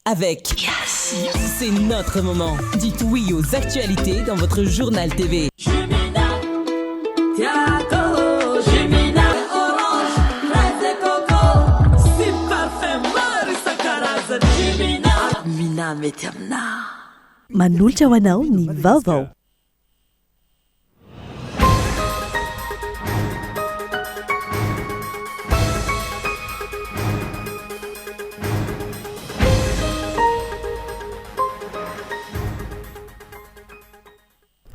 Avec Yes. C'est notre moment. Dites oui aux actualités dans votre journal TV. Manolotra ho anao ny vaovao.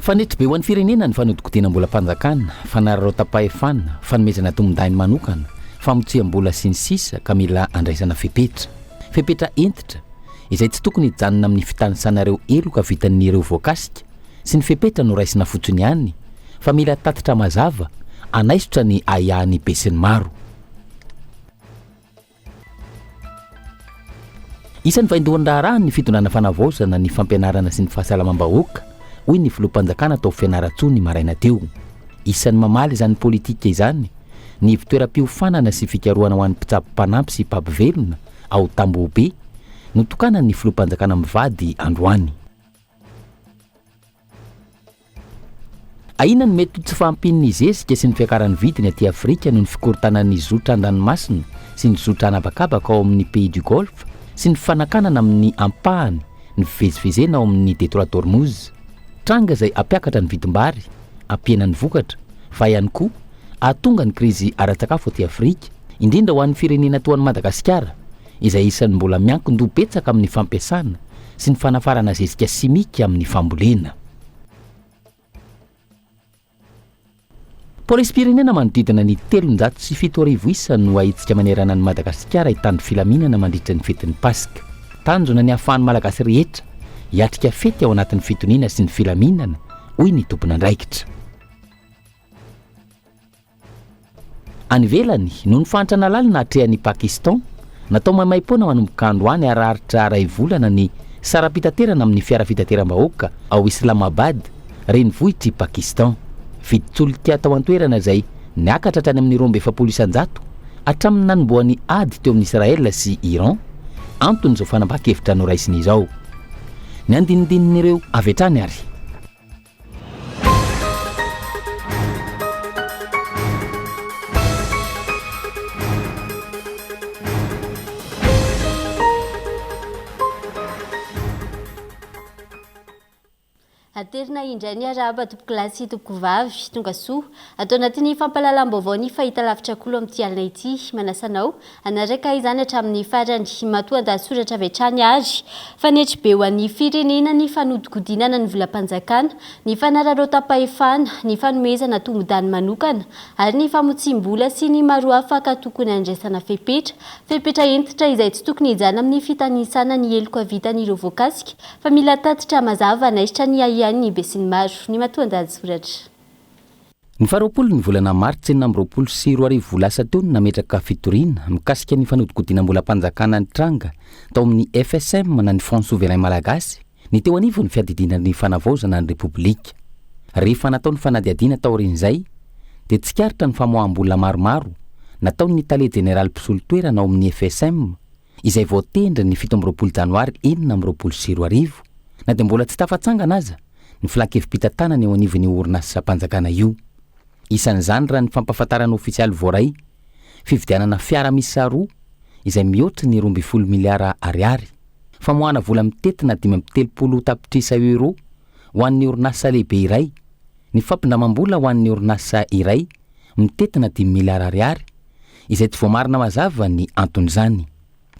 Fanetry be ho an'ny firenena ny fanodikodinam-bolam-panjakana, fanararaotam-pahefana, fanomezana tombondahiny manokana, famotsiam-bola sy ny sisa ka mila andraisana fepetra. Fepetra hentitra, izay tsy tokony hijanona amin'ny fitanisana ireo heloka vitan'ireo voakasika sy ny fepetra noraisina fotsiny ihany fa mila tatitra mazava hanaisotra ny ahiahin'ny besinimaro. Isan'ny vaindohan-draharaha ny fitondrana fanavaozana ny fampianarana sy ny fahasalamam-bahoaka, hoy ny filoham-panjakana tao Fianarantsoa ny maraina teo. Isan'ny mamaly izany politika izany ny ivontoeram-piofanana sy fikarohana ho an'ny mpitsabo mpanampy sy mpampivelona ao Tambohobe, notokanan'ny filoham-panjakana mivady androany. Ahiana ny mety ho tsy fahampian'ny zezika sy ny fiakaran'ny vidiny aty Afrika noho ny fikorontanan'ny zotra an-dranomasina sy ny zotra an'habakabaka ao amin'ny Pays du Golfe sy ny fanakanana amin'ny ampahany ny fivezivezena ao amin'ny Détroit d'Ormuz. Tranga izay hampiakatra ny vidim-bary, hampihena ny vokatra, fa ihany koa hahatonga ny krizy ara-tsakafo aty Afrika, indrindra ho an'ny firenena toa an'i Madagasikara izay isan'ny mbola miankin-doha betsaka amin'ny fampiasana sy ny fanafarana zezika simika amin'ny fambolena. Polisim-pirenena manodidina ny 7300 isa no ahetsika manerana an'i Madagasikara hitandro filaminana mandritra ny fetin'ny Paska. Tanjona ny hahafahan'ny Malagasy rehetra hiatrika fety ao anatin'ny fitoniana sy ny filaminana, hoy ny tompon'andraikitra. Any ivelany, noho ny fahantrana lalina atrehan'i Pakistan, natao maimaimpoana manomboka androany ary haharitra iray volana ny saram-pitaterana amin'ny fiara fitateram-bahoaka ao Islamabad, renivohitr'i Pakistan. Vidin-tsolika tao an-toerana izay niakatra hatrany amin'ny 42% hatramin'ny nanombohan'ny ady teo amin'i Israel sy Iran, anton'izao fanapahan-kevitra noraisiny izao. Ny andinindinin'ireo avy hatrany ary. Aterina indray ny arahaba tompokolahy sy tompokovavy, tonga soa ato anatin'ny fampahalalam-baovao ny fahitalavitra kolo amin'ity alina ity. Manasa anao Hanaraka izany hatramin'ny farany. Matoan-dahatsoratra avy hatrany ary fanetry be ho an'ny firenena ny fanodikodinana ny volam-panjakana, ny fanararaotam-pahefana, ny fanomezana tombondany manokana ary ny famotsiam-bola sy ny maro hafa ka tokony handraisana fepetra. Fepetra hentitra izay tsy tokony hijanona amin'ny fitanisana ny heloka vitan'ireo voakasika fa mila tatitra mazava hanaisitra ny ahiahin'ny besinimaro. Ny matoan-dahatsoratra. Ny faharoapolo ny volana martsa 2026 lasa teo no nametraka fitoriana mikasika ny fanodikodinam-bolam-panjakana nitranga tao amin'ny FSM na ny Fonds Souverain Malagasy ny teo anivon'ny fiadidiana ny fanavaozana ny Repoblika. Rehefa natao ny fanadihadiana taorian'izay dia tsikaritra ny famoaham-bola maromaro nataon'ny tale jeneraly mpisolo toerana ao amin'ny FSM izay voatendry ny 27 janoary 2026 na dia mbola tsy tafatsangana aza ny filan-kevi-pitantanana eo anivon'io orinasam-panjakana io. Isan'izany raha ny fampahafantarana ofisialy voaray, fividianana fiara miisa roa izay mihoatra ny 12 miliara ariary, famoahana vola mitentina 35 tapitrisa euros ho an'ny orinasa lehibe iray, ny fampindramam-bola ho an'ny orinasa iray mitentina dimy miliara ariary, izay tsy voamarina mazava ny anton'izany.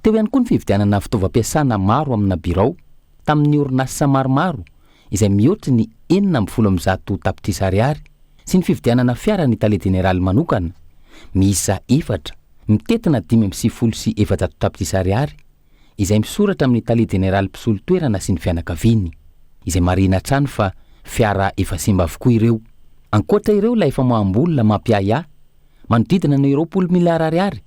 Teo ihany koa ny fividianana fitaovam-piasana maro amina birao tamin'ny orinasa maromaro izay mihoatry ny 116 tapitrisa ariary sy ny fividianana fiara ny tale jeneraly manokana miisa efatra mitentina 495 tapitrisa ariary izay misoratra amin'ny tale jeneraly mpisolo toerana sy ny fianakaviany izay marihina hatrany fa fiara efa simba avokoa ireo. Ankoatra ireo ilay famoaham-bola mampiahiahy manodidina ny 20 miliara ariary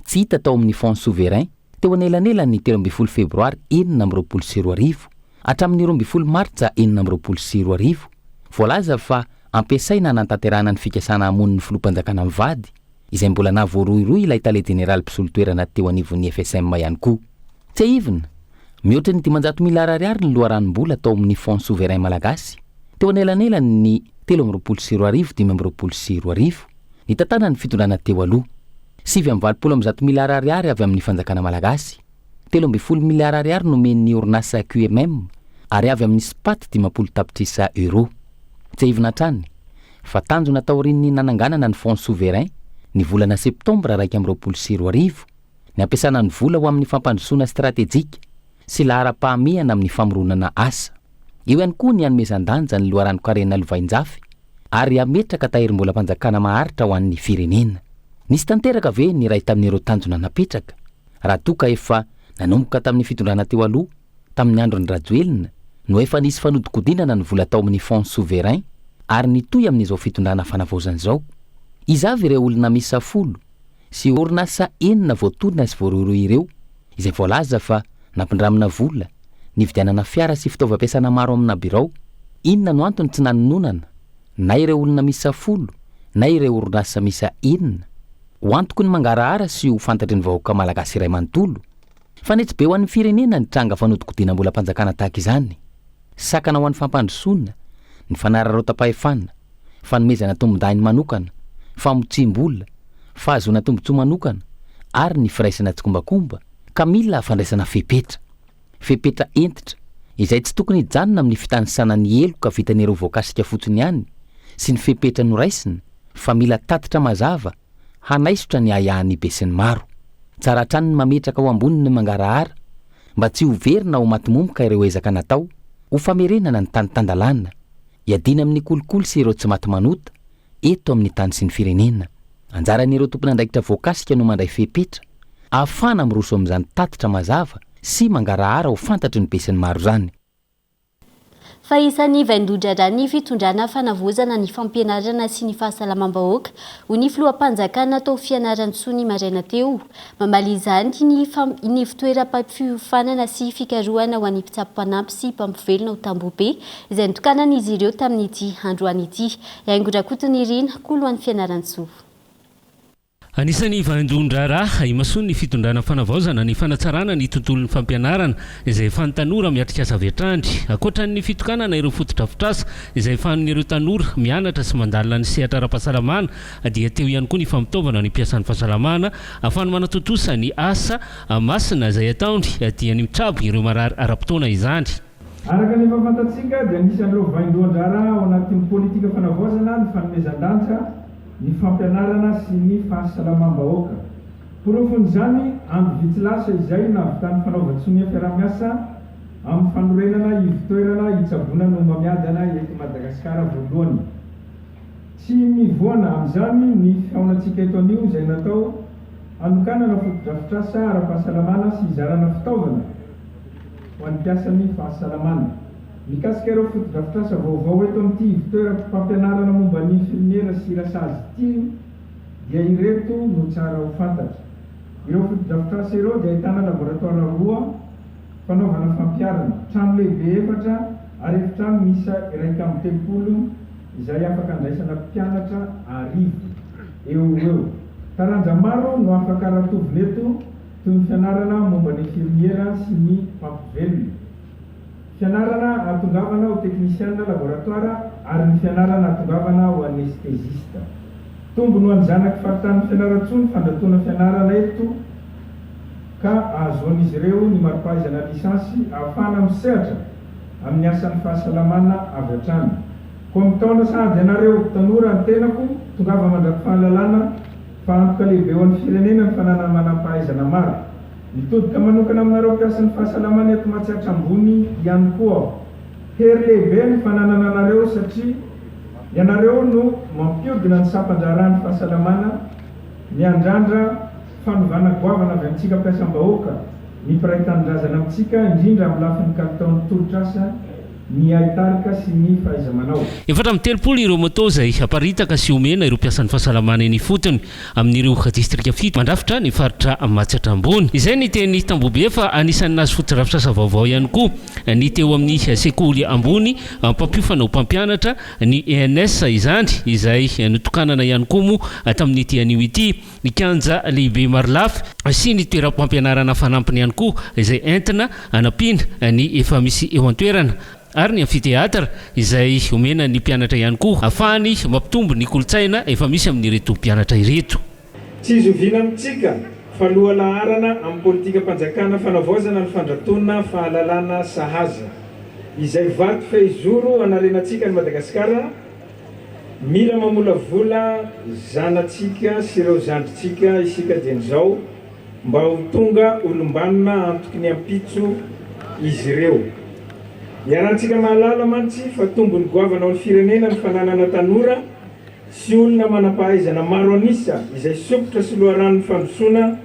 tsy hita tao amin'ny Fonds souverain teo anelanelan'ny 13 febroary 2026 hatramin'ny 12 martsa 2026, voalaza fa ampiasaina hanatanterahana ny fikasana hamono ny filoham-panjakana mivady, izay mbola nahavoarohirohy ilay tale jeneraly mpisolo toerana teo anivon'ny FSM ihany koa. Tsiahivina, Mihoatra ny 500 miliara ariary ny loharanom-bola tao amin'ny Fonds Souverain Malagasy teo anelanelan'ny 2023 2025, nitantanan'ny fitondrana teo aloha. 189 miliara ariary avy amin'ny fanjakana malagasy, 13 miliara ariary nomen'ny orinasa QMM ary avy amin'ny Spat 50 tapitrisa euros. Tsiahivina hatrany fa tanjona taorian'ny nananganana ny Fonds Souverain ny volana septambra 2021 ny hampiasana ny vola ho amin'ny fampandrosoana stratejika sy laharam-pahamehana amin'ny famoronana asa. Eo ihany koa ny hanomezan-danja ny loharanon-karena lovainjafy ary hametraka tahirim-bolam-panjakana maharitra ho an'ny firenena. Nisy tanteraka ve ny iray tamin'ireo tanjona napetraka? Raha toa ka efa nanomboka tamin'ny fitondrana teo aloha, tamin'ny andron-dRajoelina, no efa nisy fanodikodinana ny vola tao amin'ny Fonds souverain ary nitohy amin'izao fitondrana fanavaozana izao. Iza avy ireo olona miisa folo sy orinasa enina voatonona sy voarohirohy ireo, izay voalaza fa nampindramina vola, nividianana fiara sy fitaovam-piasana maro amina birao? Inona no antony tsy nanononana na ireo olona miisa folo na ireo orinasa miisa enina? Ho antoky ny mangarahara sy ho fantatry ny vahoaka malagasy iray manontolo. Fanetsi-be ho an'ny firenena ny tranga fanodikodinam-bolam-panjakana tahaka izany. Sakana ho an'ny fampandrosoana, ny fanararaotam-pahefana, fanomezana tombondahiny manokana, famotsiam-bola, fahazoana tombontsoa manokana ary ny firaisana tsikombakomba ka mila fandraisana fepetra. Fepetra hentitra, izay tsy tokony hijanona amin'ny fitanisana ny heloka vitan'ireo voakasika fotsiny ihany sy ny fepetra noraisina fa mila tatitra mazava hanaisotra ny ahiahin'ny besinimaro. Tsara hatrany ny mametraka ho ambony ny mangarahara mba tsy ho very na ho maty momoka ireo ezaka natao ho famerenana ny tany tan-dalàna, hiadiana amin'ny kolikoly sy ireo tsy maty manota eto amin'ny tany sy ny firenena. Anjaran'ireo tompon'andraikitra voakasika no mandray fepetra ahafahana miroso amin'izany tatitra mazava sy mangarahara ho fantatry ny besinimaro izany. Fa isan'ny vaindohan-draharaha ny fitondrana fanavaozana ny fampianarana sy ny fahasalamam-bahoaka, hoy ny filoham-panjakana tao Fianarantsoa ny maraina teo. Mamaly izany ny ny ivontoeram-piofanana sy fikarohana ho an'ny mpitsabo mpanampy sy mpampivelona ao Tambohobe, izay nitokanan'izy ireo tamin'ity androany ity. Haingo Rakotonirina, Kolo any Fianarantsoa. Anisan'ny vaindohan-draharaha imasoan'ny fitondrana fanavaozana ny fanatsarana ny tontolon'ny fampianarana izay ahafahan'ny tanora miatrika asa avy hatrany. Ankoatra ny fitokanana ireo fotodrafitrasa izay ahafahan'ireo tanora mianatra sy mandalina ny sehatra ara-pahasalamana dia teo ihany koa ny fampitaovana ny mpiasan'ny fahasalamana ahafahany manatontosa ny asa masina izay ataony dia ny mitsabo ireo marary ara-potoana izany. Araka ny efa fantatsika dia anisan'ireo vaindohan-draharaha ao anatin'ny politika fanavaozana ny fanomezan-danja ny fampianarana sy ny fahasalamam-bahoaka. Porofon'izany, andro vitsy lasa izay nahavitan'ny fanaovan-tsonia fiaraha-miasa amin'ny fanorenana ivon-toerana hitsaboana ny homamiadana eto Madagasikara voalohany. Tsy mivoana amin'izany ny fihaonantsika eto anio izay natao hanokanana fotodrafitrasa ara-pahasalamana sy hizarana fitaovana ho an'ny mpiasan'ny fahasalamana. Mikasika ireo fotodrafitrasa vaovao eto amin'ity ivontoeram-pampianarana momba ny infirmiera sy rasazy ity dia ireto no tsara ho fantatra. Ireo fotodrafitrasa ireo dia ahitana laboratoara roa fanaovana fampiharana, trano lehibe efatra ary efitrano miisa 31 izay afaka andraisana mpianatra arivo eo ho eo. Taranja maro no afaka ratovina eto toy ny fianarana momba ny infirmiera sy ny mpampivelona. Fianarana hahatongavana ho teknisianina laboratoara ary ny fianarana hahatongavana ho anestezista. Tombony ho an'ny zanaky faritanin'i Fianarantsoa ny fandratoana fianarana eto ka ahazoan'izy ireo ny mari-pahaizana lisansy ahafahana misehatra amin'ny asan'ny fahasalamana avy hatrany. Koa mitaona sahady anareo tanora ny tenako, tongava mandra-pifahalalana fa antoka lehibe ho an'ny firenena ny fananana manam-pahaizana maro. Mitodika manokana aminareo mpiasan'ny fahasalamana eto Matsiatra Ambony ihany koa aho. Hery lehibe ny fananana anareo satria ianareo no mampiodina ny sampan-draharahan'ny fahasalamana, miandrandra fanovana goavana avy amintsika mpiasam-bahoaka, ny mpiray tanindrazana amintsika, indrindra amin'ny lafiny kalitaon'ny tolotr'asa. Ny haitarika sy ny fahaiza-manao. 34 ireo moto izay haparitaka sy omena ireo mpiasan'ny fahasalamana eny ifotony amin'ireo distrika fito mandrafitra ny faritra Matsiatra Ambony. Izay ny teny Tambohobe fa anisan'ny nahazo fotodrafitrasa vaovao ihany koa ny teo amin'ny sekoly ambony mpampiofana ho mpampianatra, ny ENS izany, izay notokanana ihany koa moa tamin'ity anio ity. Ny kianja lehibe marolafy sy ny toeram-pampianarana fanampiny ihany koa izay entina hanampiana ny efa misy eo an-toerana ary ny amphithéâtre izay omena ny mpianatra ihany koa ahafahany mampitombo ny kolontsaina efa misy amin'ireto mpianatra ireto. Tsy zoviana amintsika fa lohalaharana amin'ny politikam-panjakana fanavaozana ny fandratoana fahalalana sahaza izay vato fehizoro hanarenantsika an'i Madagasikara. Mila mamolavola zanatsika sy ireo zandrintsika isika dieny izao mba ho tonga olom-banona antoky ny ampitso izy ireo. Iarahantsika mahalala mantsy fa tombony goavana ho an'ny firenena ny fananana tanora sy olona manam-pahaizana maro an'isa izay sompitra sy loharanon'ny fandrosoana.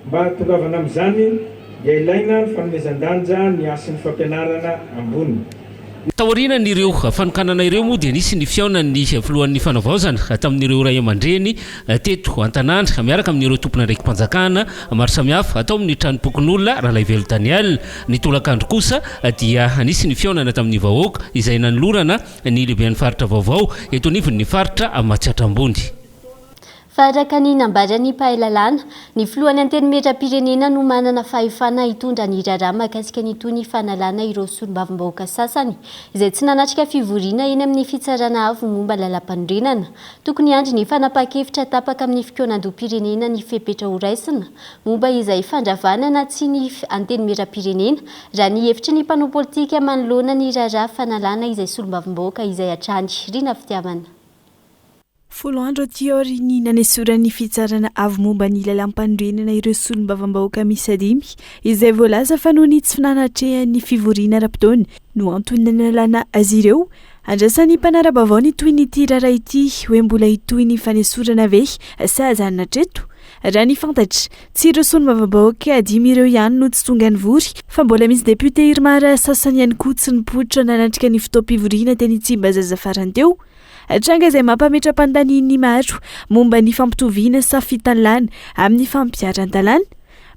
Mba hahatongavana amin'izany dia ilaina ny fanomezan-danja ny hasin'ny fampianarana ambony. Taorian'ireo fanokanana ireo moa dia nisy ny fihaonan'ny filohan'ny fanavaozana tamin'ireo ray aman-dreny teto an-tanàna miaraka amin'ireo tompon'andraiki-panjakana maro samihafa tao amin'ny tranompokonolona Ralaivelo Daniel. Ny tolakandro kosa dia nisy ny fihaonana tamin'ny vahoaka izay nanolorana ny lehiben'ny faritra vaovao eto anivon'ny faritra Matsiatra Ambony. Fa araka ny nambaran'ny mpahay lalàna, ny filohan'ny Antenimierampirenena no manana fahefana hitondra ny raharaha mahakasika ny toy ny fanalana ireo solombavambahoaka sasany izay tsy nanatrika fivoriana eny amin'ny Fitsarana Avo momba ny Lalàmpanorenana. Tokony hiandry ny fanapahan-kevitra tapaka amin'ny fikaonandoham-pirenena ny fepetra horaisina momba izay fandravana na tsia ny Antenimierampirenena, raha ny hevitry ny mpanao politika manoloana ny raharaha fanalana izay solombavambahoaka izay hatrany. Rina Fitiavana. Folo andro aty aorian'ny nanesoran'ny Fitsarana Avo momba ny Lalàmpanorenana ireo solombavambahoaka miisa dimy, izay voalaza fa noho ny tsy nanatrehany fivoriana ara-potoana no antony nanalana azy ireo, andrasan'ny mpanara-baovao ny tohin'ity raharaha ity hoe mbola hitohy ny fanesorana ve sa hajanona hatreto? Raha ny fantatra, tsy ireo solombavambahoaka dimy ireo ihany no tsy tonga nivory fa mbola misy depiote Irmar sasany ihany koa tsy nipoitra nanatrika ny fotoam-pivoriana teny Tsimbazaza farany teo. Tranga izay mampametra-panontanian'ny maro momba ny fampitoviana sa fitanilana amin'ny fampiharan-dalàna.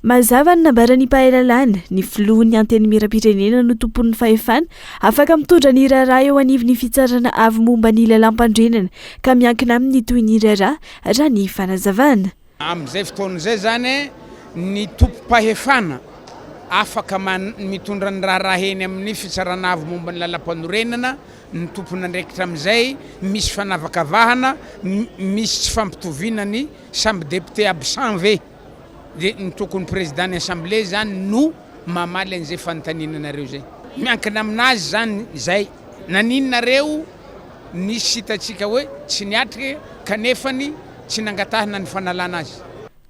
Mazava ny nambaran'ny mpahay lalàna, ny filohan'ny Antenimierampirenena no tompon'ny fahefana, afaka mitondra ny raharaha eo anivon'ny Fitsarana avo momba ny lalàmpanorenana ka miankina aminy ny tohin'ny raharaha, raha ny fanazavana. Amin'izay fotoana izay izany ny tompom-pahefana afaka mitondra ny raharaha eny amin'ny Fitsarana Avo momba ny Lalampanorenana, ny tompon'andraikitra amin'izay, misy fanavakavahana, misy tsy fampitoviana ny samby député absent ve? Dia ny tokony président ny assemblée izany no mamaly an'izay fanontaniana anareo izay. Miankina aminazy izany izay. Naninona nareo nisy hitantsika hoe tsy niatrika kanefany tsy nangatahina ny fanalana azy.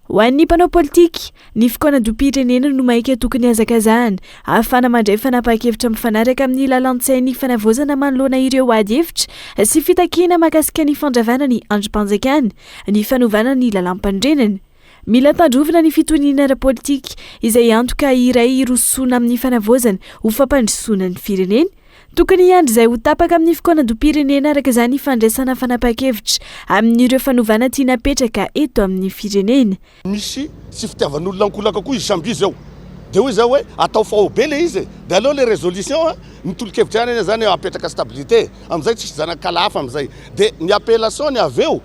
Ho an'ny mpanao politika, ny fikaonandoham-pirenena no maika tokony hazakazahana, ahafahana mandray fanapahan-kevitra mifanaraka amin'ny lalantsain'ny fanavaozana manoloana ireo ady hevitra sy fitakiana mahakasika ny fandravana ny andrim-panjakana, ny fanovana ny lalàmpanorenana. Mila tandrovina ny fitoniana ara-politika, izay antoka iray hirosoana amin'ny fanavaozana ho fampandrosoana ny firenena. Tokony hiandry izay ho tapaka amin'ny fikaonandoham-pirenena araka izany ny fandraisana fanapahan-kevitra amin'ireo fanovana tiana hapetraka eto amin'ny firenena. Misy tsy fitiavan'olona ankolaka koa izy samby izy ao. Dia hoy zaho hoe atao faobe le izy e. Dia aleo le résolution a, ny tolo-kevitra ihany anie zany apetraka stabilité e. Amin'izay tsisy zanak'ala hafa amin'izay. Dia ny appellation-ny avy eo,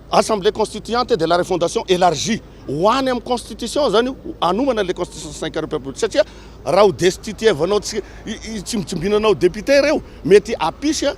Assemblée constituante de la refondation élargie. Ho any amin'ny constitution zany io, hanomana le constitution cinq république satria raha ho destituer-vanao tsy hitsimbintsimbinanao député reo mety hampisy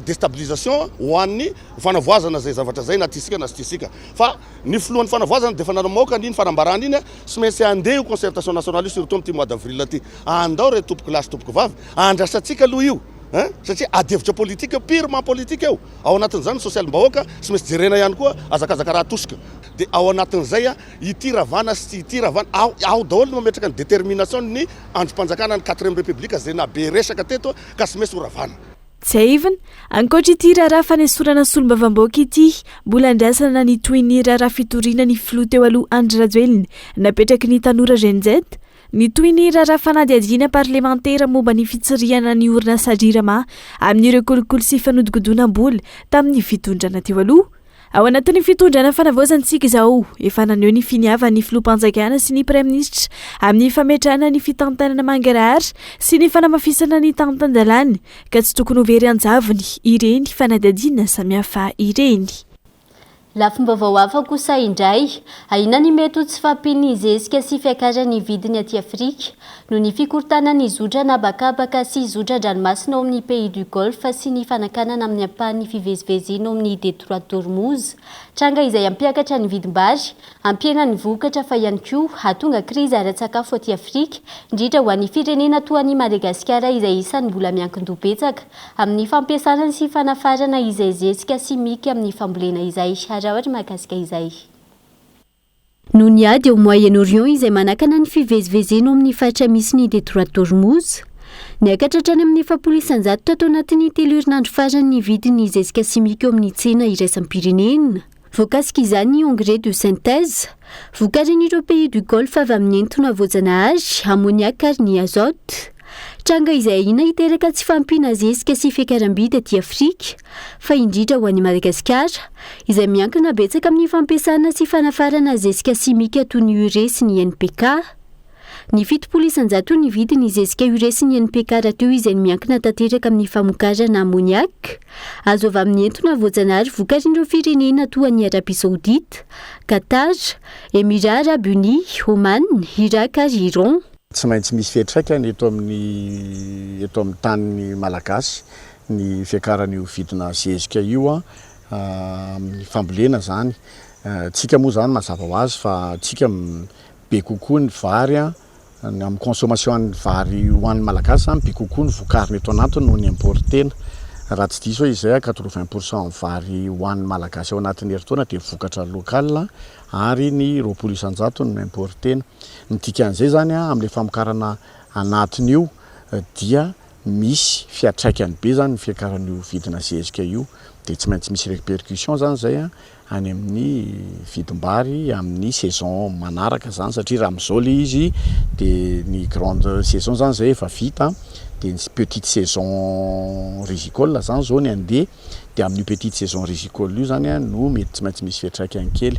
destabilisation ho an'ny fanavoazana zay zavatra zay na tiasika na tsy tiasika fa ny filohan'ny fanavoazana dia efa nanamoaka an'iny fanambarana iny tsy maintsy handeha io concertation nationale io surtout amin'ity mois d'avril ty andao re tompoko lahy sy tompoko vavy andrasantsika aloha io hein satria ady hevitra politique io purement politique io ao anatin'izany ny sosialim-bahoaka tsy maintsy jerena ihany koa hazakazaka raha atosika Dia ao anatin'izay ity ravana sy ity ravana, ao ao daholo no mametraka ny détermination ny andrim-panjakana ny quatrième république izay nahabe resaka teto ka tsy maintsy ho ravana. Tsiahivina, ankoatra ity raharaha fanesorana solombavambahoaka ity, mbola andrasana ny tohin'ny raharaha fitoriana ny filoha teo aloha Andry Rajoelina, napetraky ny tanora Gen Z. Mitohy ny raharaha fanadihadiana parlemantera momba ny fitsirihana ny orinasa Jirama amin'ireo kolikoly sy fanodikodinam-bola tamin'ny fitondrana teo aloha. Ao anatin'ny fitondrana fanavaozana isika izao, efa naneho ny finiavan'ny filoham-panjakana sy ny praiminisitra amin'ny fametrahana ny fitantanana mangarahara sy ny fanamafisana ny tantan-dalàna ka tsy tokony ho very an-javony ireny fanadihadiana samihafa ireny. Lafim-baovao hafa kosa indray, ahiana ny mety ho tsy fahampian'ny zezika sy fiakaran'ny vidiny aty Afrika noho ny fikorontanan'ny zotra an'habakabaka sy zotra an-dranomasina ao amin'ny Pays du Golfe sy ny fanakanana amin'ny ampahan'ny fivezivezena ao amin'ny Détroit d'Ormuz. Tranga izay hampiakatra ny vidim-bary, hampihena ny vokatra fa ihany koa hahatonga krizy ara-tsakafo aty Afrika, indrindra ho an'ny firenena toa an'i Madagasikara izay isan'ny mbola miankin-doha betsaka amin'ny fampiasana sy fanafarana izay zezika simika amin'ny fambolena izay. Araho ary mahakasika izay. Noho ny ady ao Moyen-Orient izay manakana ny fivezivezena ao amin'ny faritra misy ny Détroit d'Ormuz, niakatra hatrany amin'ny 40% tato anatin'ny telo herinandro farany ny vidin'ny zezika simika eo amin'ny tsena iraisam-pirenena. Voakasika izany ny engrais de synthèse, vokarin'ireo pays du Golfe avy amin'ny entona voajanahary, ammoniac ary ny azote. Tranga izay ahiana hiteraka tsy fahampiana zezika sy fiakaram-bidy aty Afrika, fa indrindra ho an'i Madagasikara, izay miankina betsaka amin'ny fampiasana sy fanafarana zezika simika toy ny urée sy ny NPK. Ny 70 isan-jaton'ny vidin'ny zezika urée sy ny NPK rahateo izay miankina tanteraka amin'ny famokarana ammoniac, azo avy amin'ny entona voajanahary vokarin'ireo firenena toa an'i Arabie Saoudite, Qatar, Emirats Arabes Unis, Oman, Irak ary Iran. Tsy maintsy misy fiantraikany eto amin'ny eto amin'ny tany malagasy ny fiakaran'io vidina zezika io amin'ny fambolena izany. Tsika moa izany mazava ho azy fa tsika Be kokoa ny vary an, amin'ny consommation an'ny vary ho an'ny Malagasy izany be kokoa ny vokarina eto anatiny noho ny importena. Raha tsy diso aho izay an, 80 pour cent amin'ny vary ho an'ny Malagasy ao anatin'ny herintaona dia vokatra local ary ny 20 isan-jatony no importena. Ny dikan'izay izany an, amin'ilay famokarana anatiny io dia misy fiantraikany be izany ny fiakaran'io vidina zezika io. Dia tsy maintsy misy repercussion izany izay an, any amin'ny vidim-bary amin'ny saison manaraka zany satria raha amin'izao le izy de ny grande saison zany zay efa vita de ny petite saison rizicole zany zao ny andeha de amin'io petite saison rizicole io zany no mety tsy maintsy misy fiantraikany kely.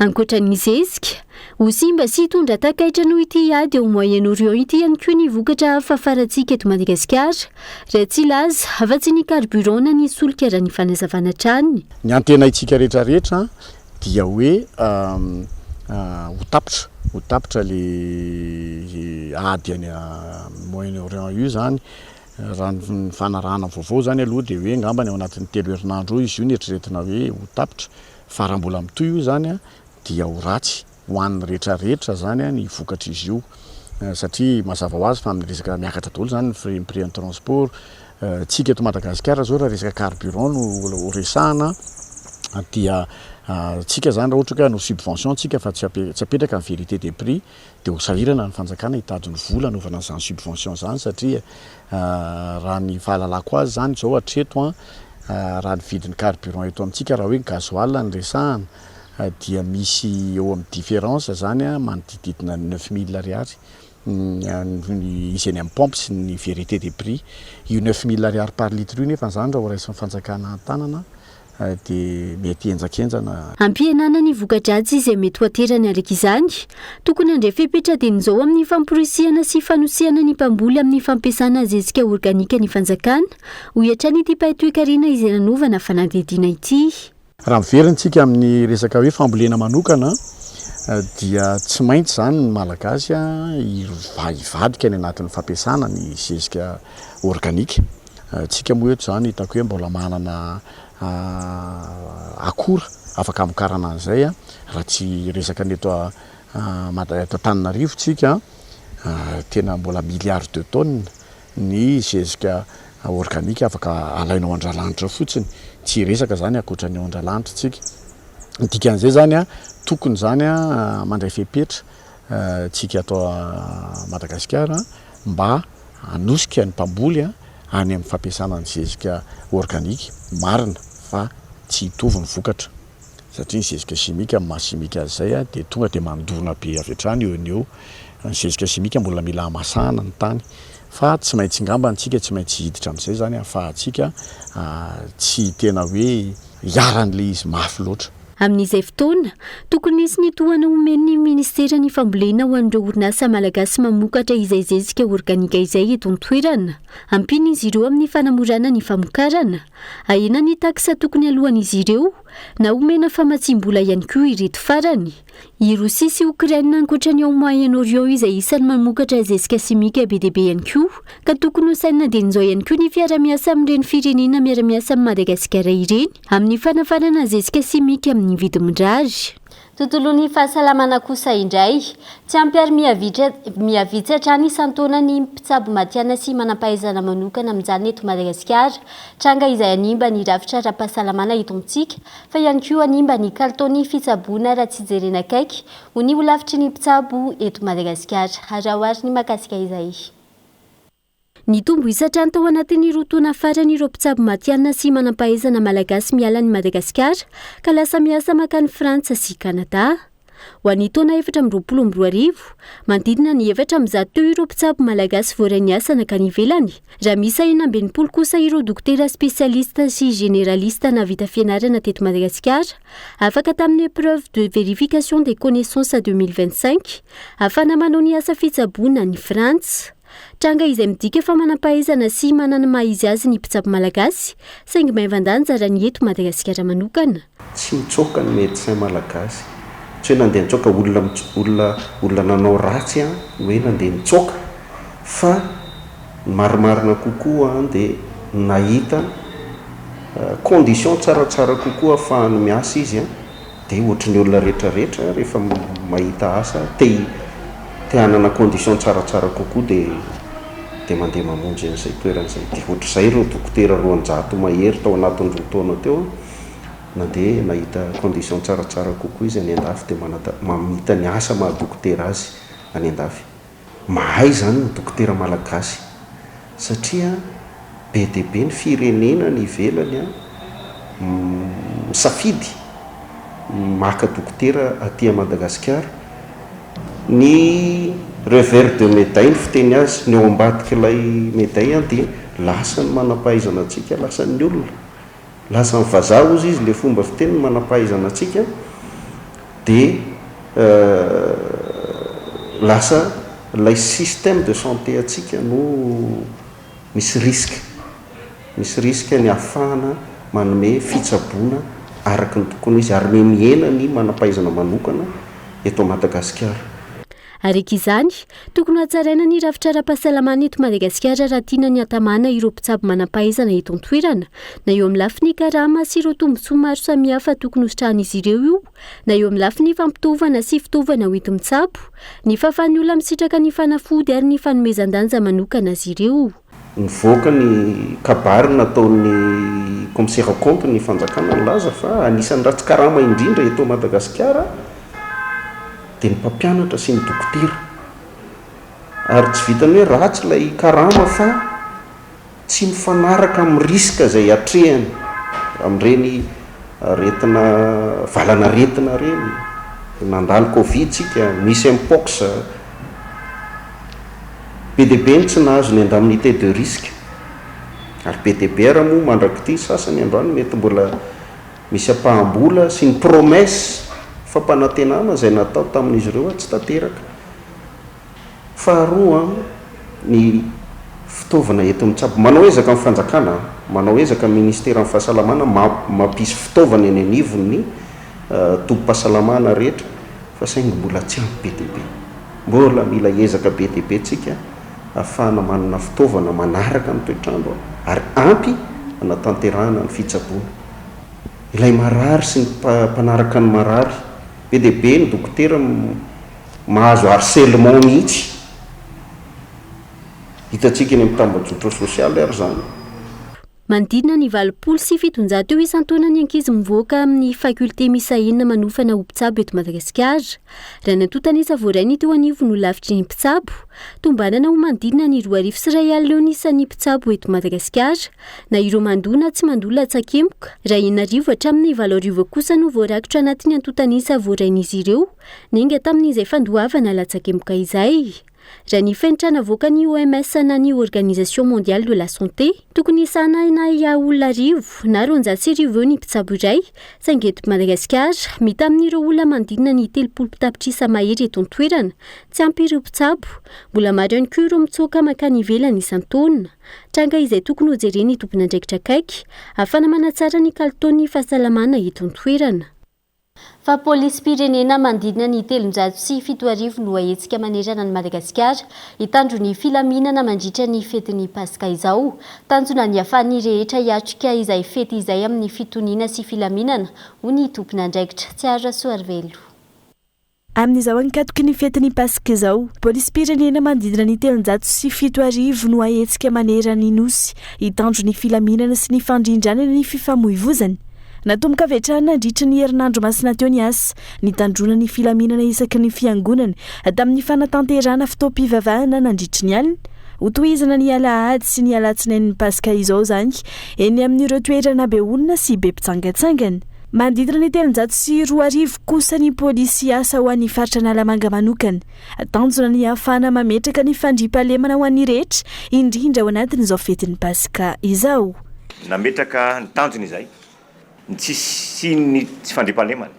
Ankoatra ny zezika, ho simba sy hitondra takaitra noho ity ady ao Moyen-Orient ity ihany koa ny vokatra hafa farantsika eto Madagasikara, raha tsy hilaza afa-tsy ny carburant na ny solika raha ny fanazavana hatrany. Ny antenaintsika rehetra rehetra dia hoe ho tapitra, ho tapitra le ady any Moyen Orient io zany. Raha ny fanarahana vaovao zany aloha dia hoe angambany ao anatin'ny telo herinandro eo izy io no eritreretina hoe ho tapitra. Fa raha mbola mitohy io zany dia ho ratsy ho an'ny rehetra rehetra zany ny vokatr'izy io satria mazava ho azy fa amin'ny resaka miakatra daholo zany ny frais ny prix an'ny transport tsika eto Madagasikara zao raha resaka carburant no ho resahana dia tsika zany raha ohatra ka hanao subvention tsika fa tsy tsy apetraka ny vérité des prix dia ho sahirana ny fanjakana hitady ny vola hanaovana an'izany subvention zany satria raha ny fahalalako azy zany zao hatreto an raha ny vidin'ny carburant eto amintsika raha hoe ny gasoil no resahana dia misy eo amin'ny différence zany manodidididina ny 9000 ariary ny izy eny amin'ny pompe sy ny vérité des prix. Io 9000 ariary par litre io nefa zany raha ho raisin'ny fanjakana an-tanana dia mety henjakenjana. Hampihenana ny voka-dratsy izay mety ho aterany araka izany, tokony handray fepetra dieny izao amin'ny famporisihana sy fanosehana ny mpamboly amin'ny fampiasana zezika organika ny fanjakana, hoy hatrany ity mpahay toekarena izay nanovana fanadihadiana ity. Raha miverina tsika amin'ny resaka hoe fambolena manokana dia tsy maintsy izany ny Malagasy hivadika any anatin'ny fampiasana ny zezika organika. Tsika moa eto izany hitako hoe mbola manana akora afaka hamokarana an'izay raha tsy resaka ny eto Antananarivo tsika tena mbola milliard de tonnes ny zezika organika afaka alaina ao Andralanitra fotsiny, tsy hiresaka zany ankoatra ny ao Andralanitra tsika. Ny dikan'izay zany an, tokony zany an mandray fepetra tsika ato Madagasikara mba hanosika ny mpamboly any amin'ny fampiasana ny zezika organika, marina fa tsy hitovy ny vokatra satria ny zezika simika amin'ny maha simika azy izay dia tonga dia mandona be avy hatrany eo no eo. Ny zezika simika mbola mila hamasahana ny tany fa tsy maintsy ngambany tsika tsy maintsy hiditra amin'izay zany ahafahantsika tsy tena hoe hiharan'ilay izy mafy loatra. Amin'izay fotoana, tokony hisy ny tohana omen'ny minisiteran'ny fambolena ho an'ireo orinasa malagasy mamokatra izay zezika organika izay eto an-toerana. Ampiana izy ireo amin'ny fanamorana ny famokarana. Ahena ny taxe tokony aloan'izy ireo, na omena famatsiam-bola ihany koa ireto farany. I Rosia sy Okraina ankoatra ny ao Moyen-Orient izay isan'ny mamokatra zezika simika be dia be ihany koa, ka tokony ho sainina dieny izao ihany koa ny fiara-miasa amin'ireny firenena miara-miasa amin'i Madagasikara ireny amin'ny fanafarana zezika simika amin'ny vidiny mirary. Tontolon'ny fahasalamana kosa indray, tsy ampy ary miha-vitsy hatrany isan-taona ny mpitsabo matihanina sy manam-pahaizana manokana mijanona eto Madagasikara, tranga izay hanimba ny rafitra ara-pahasalamana eto amintsika fa ihany koa hanimba ny kalitaon'ny fitsaboana raha tsy jerena akaiky, hoy ny holafitry ny mpitsabo eto Madagasikara. Araho àry ny mahakasika izay. Nitombo isa hatrany tao anatin'ny roa taona farany ireo mpitsabo matihanina sy manam-pahaizana malagasy miala an'i Madagasikara ka lasa miasa mankany Frantsa sy Kanada. Ho an'ny taona 2024, manodidina ny 104 teo ireo mpitsabo malagasy voaray niasa nankany ivelany, raha miisa 66 kosa ireo dokotera spesialista sy generalista nahavita fianarana teto Madagasikara, afaka tamin'ny épreuve de vérification des connaissances 2025, ahafahana manao ny asa fitsaboana any Frantsa. Tranga izay midika fa manam-pahaizana sy manana ny maha izy azy ny mpitsabo malagasy, saingy maivan-danja raha ny eto Madagasikara manokana. Tsy nitsoaka ny médecin malagasy. Tsy hoe nandeha nitsoaka olona olona olona nanao ratsy an no hoe nandeha nitsoaka fa ny marimarina kokoa an dia nahita condition tsaratsara kokoa ahafahany miasa izy an. Dia ohatry ny olona rehetra rehetra rehefa mahita asa te te hanana condition tsaratsara kokoa dia dia mandeha mamonjy an'izay toerana izay. Dia ohatr'izay ireo dokotera 200 mahery tao anatin'ny roa taona teo an, nandeha nahita condition tsaratsara kokoa izy any an-dafy dia manata mamita ny asa maha dokotera azy any an-dafy. Mahay izany ny dokotera malagasy satria be dia be ny firenena any ivelany misafidy maka dokotera aty à Madagasikara. Ny revers de médaille ny fiteny azy, ny ao ambadik'ilay médaille dia lasa ny manam-pahaizana antsika, lasan'ny olona. Lasan'ny vazaha hozy izy le fomba fiteny ny manam-pahaizana antsika dia lasa ilay système de santé antsika no misy risque, misy risque ny ahafahana manome fitsaboana araka ny tokony ho izy ary miha-mihena ny manam-pahaizana manokana eto Madagasikara. Araka izany, tokony hatsaraina ny rafitra ara-pahasalamana eto Madagasikara raha tiana ny hatamana ireo mpitsabo manam-pahaizana eto an-toerana, na eo amin'ny lafiny karama sy ireo tombontsoa maro samihafa tokony hositrahan'izy ireo io, na eo amin'ny lafiny fampitaovana sy fitaovana hoenti-mitsabo, ny fahafahan'ny olona misitraka ny fanafody ary ny fanomezan-danja manokana azy ireo. Nivoaka ny kabary nataon'ny commissaire aux comptes ny fanjakana nilaza fa anisan'ny ratsy karama indrindra eto Madagasikara dia ny mpampianatra sy ny dokotera. Ary tsy vitan'ny hoe ratsy ilay karama fa tsy mifanaraka amin'ny risque izay atrehany amin'ireny aretina valan'aretina ireny. Nandalo covid tsika, misy mpox. Be dia be ny tsy nahazo ny indemnité de risque. Ary be dia be ara moa mandrak'ity sasany androany mety mbola misy ampaham-bola sy ny promesse fampanantenana izay natao tamin'izy ireo tsy tanteraka. Faharoa ny fitaovana enti-mitsabo. Manao ezaka ny fanjakana, manao ezaka ny ministeran'ny fahasalamana mampisy fitaovana eny anivon'ny tobim-pahasalamana rehetra fa saingy mbola tsy ampy be dia be. Mbola mila ezaka be dia be tsika ahafahana manana fitaovana manaraka ny toetr'andro ary ampy hanatanterahana ny fitsaboana. Ilay marary sy ny mpanaraka ny marary. Be dia be ny dokotera mahazo harcèlement mihitsy. Hitantsika eny amin'ny tambajotra sosialy ary izany. Manodidina ny 780 eo isan-taona ny ankizy mivoaka amin'ny faculté miisa enina manofana ho mpitsabo eto Madagasikara. Raha ny antontan'isa voarainy teo anivon'ny holafitry ny mpitsabo, tombanana ho manodidina ny 2100 eo ny isan'ny mpitsabo eto Madagasikara, na ireo mandoa na tsy mandoa latsakemboka, raha 6000 hatramin'ny 8000 kosa no voarakitra anatin'ny antontan'isa voarain'izy ireo, niainga tamin'izay fandoavana latsakemboka izay. Raha ny fenitra navoakan'ny OMS na ny Organisation Mondiale de la Santé, tokony hisahanana olona arivo na 1200 eo ny mpitsabo iray, saingy eto Madagasikara, mita amin'ireo olona manodidina ny 30 tapitrisa mahery eto an-toerana, tsy ampy ireo mpitsabo. Mbola maro ihany koa ireo mitsoaka mankany ivelany isan-taona. Tranga izay tokony hojeren'ny tompon'andraikitra akaiky, ahafahana manatsara ny kalitaon'ny fahasalamana eto an-toerana. Fa polisim-pirenena manodidina ny 7300 no hahetsika manerana an'i Madagasikara hitandro ny filaminana mandritra ny fetin'ny Paska izao. Tanjona ny hahafahan'ny rehetra hiatrika izay fety izay amin'ny fitoniana sy filaminana, hoy ny tompon'andraikitra. Tsiaro Rasoarivelo. Amin'izao ankatoky ny fetin'ny Paska izao, polisim-pirenena manodidina ny 7300 no hahetsika manerana ny Nosy hitandro ny filaminana sy ny fandrindrana ny fifamoivozana. Natomboka avy hatrany nandritra ny herinandro masina teo ny asa nitandroana ny filaminana isaky ny fiangonana tamin'ny fanatanterahana fotoam-pivavahana nandritry ny alina. Hotohizana ny alahady sy ny alatsinain'ny Paska izao izany eny amin'ireo toerana be olona sy be mpitsangantsangana. Manodidina ny 2300 kosa ny polisy hiasa ho an'ny faritra Analamanga manokana. Tanjona ny hahafahana mametraka ny fandriampahalemana ho an'ny rehetra, indrindra ao anatin'izao fetin'ny Paska izao. Nametraka ny tanjony izahay, ny tsy hisian'ny tsy fandriampahalemana,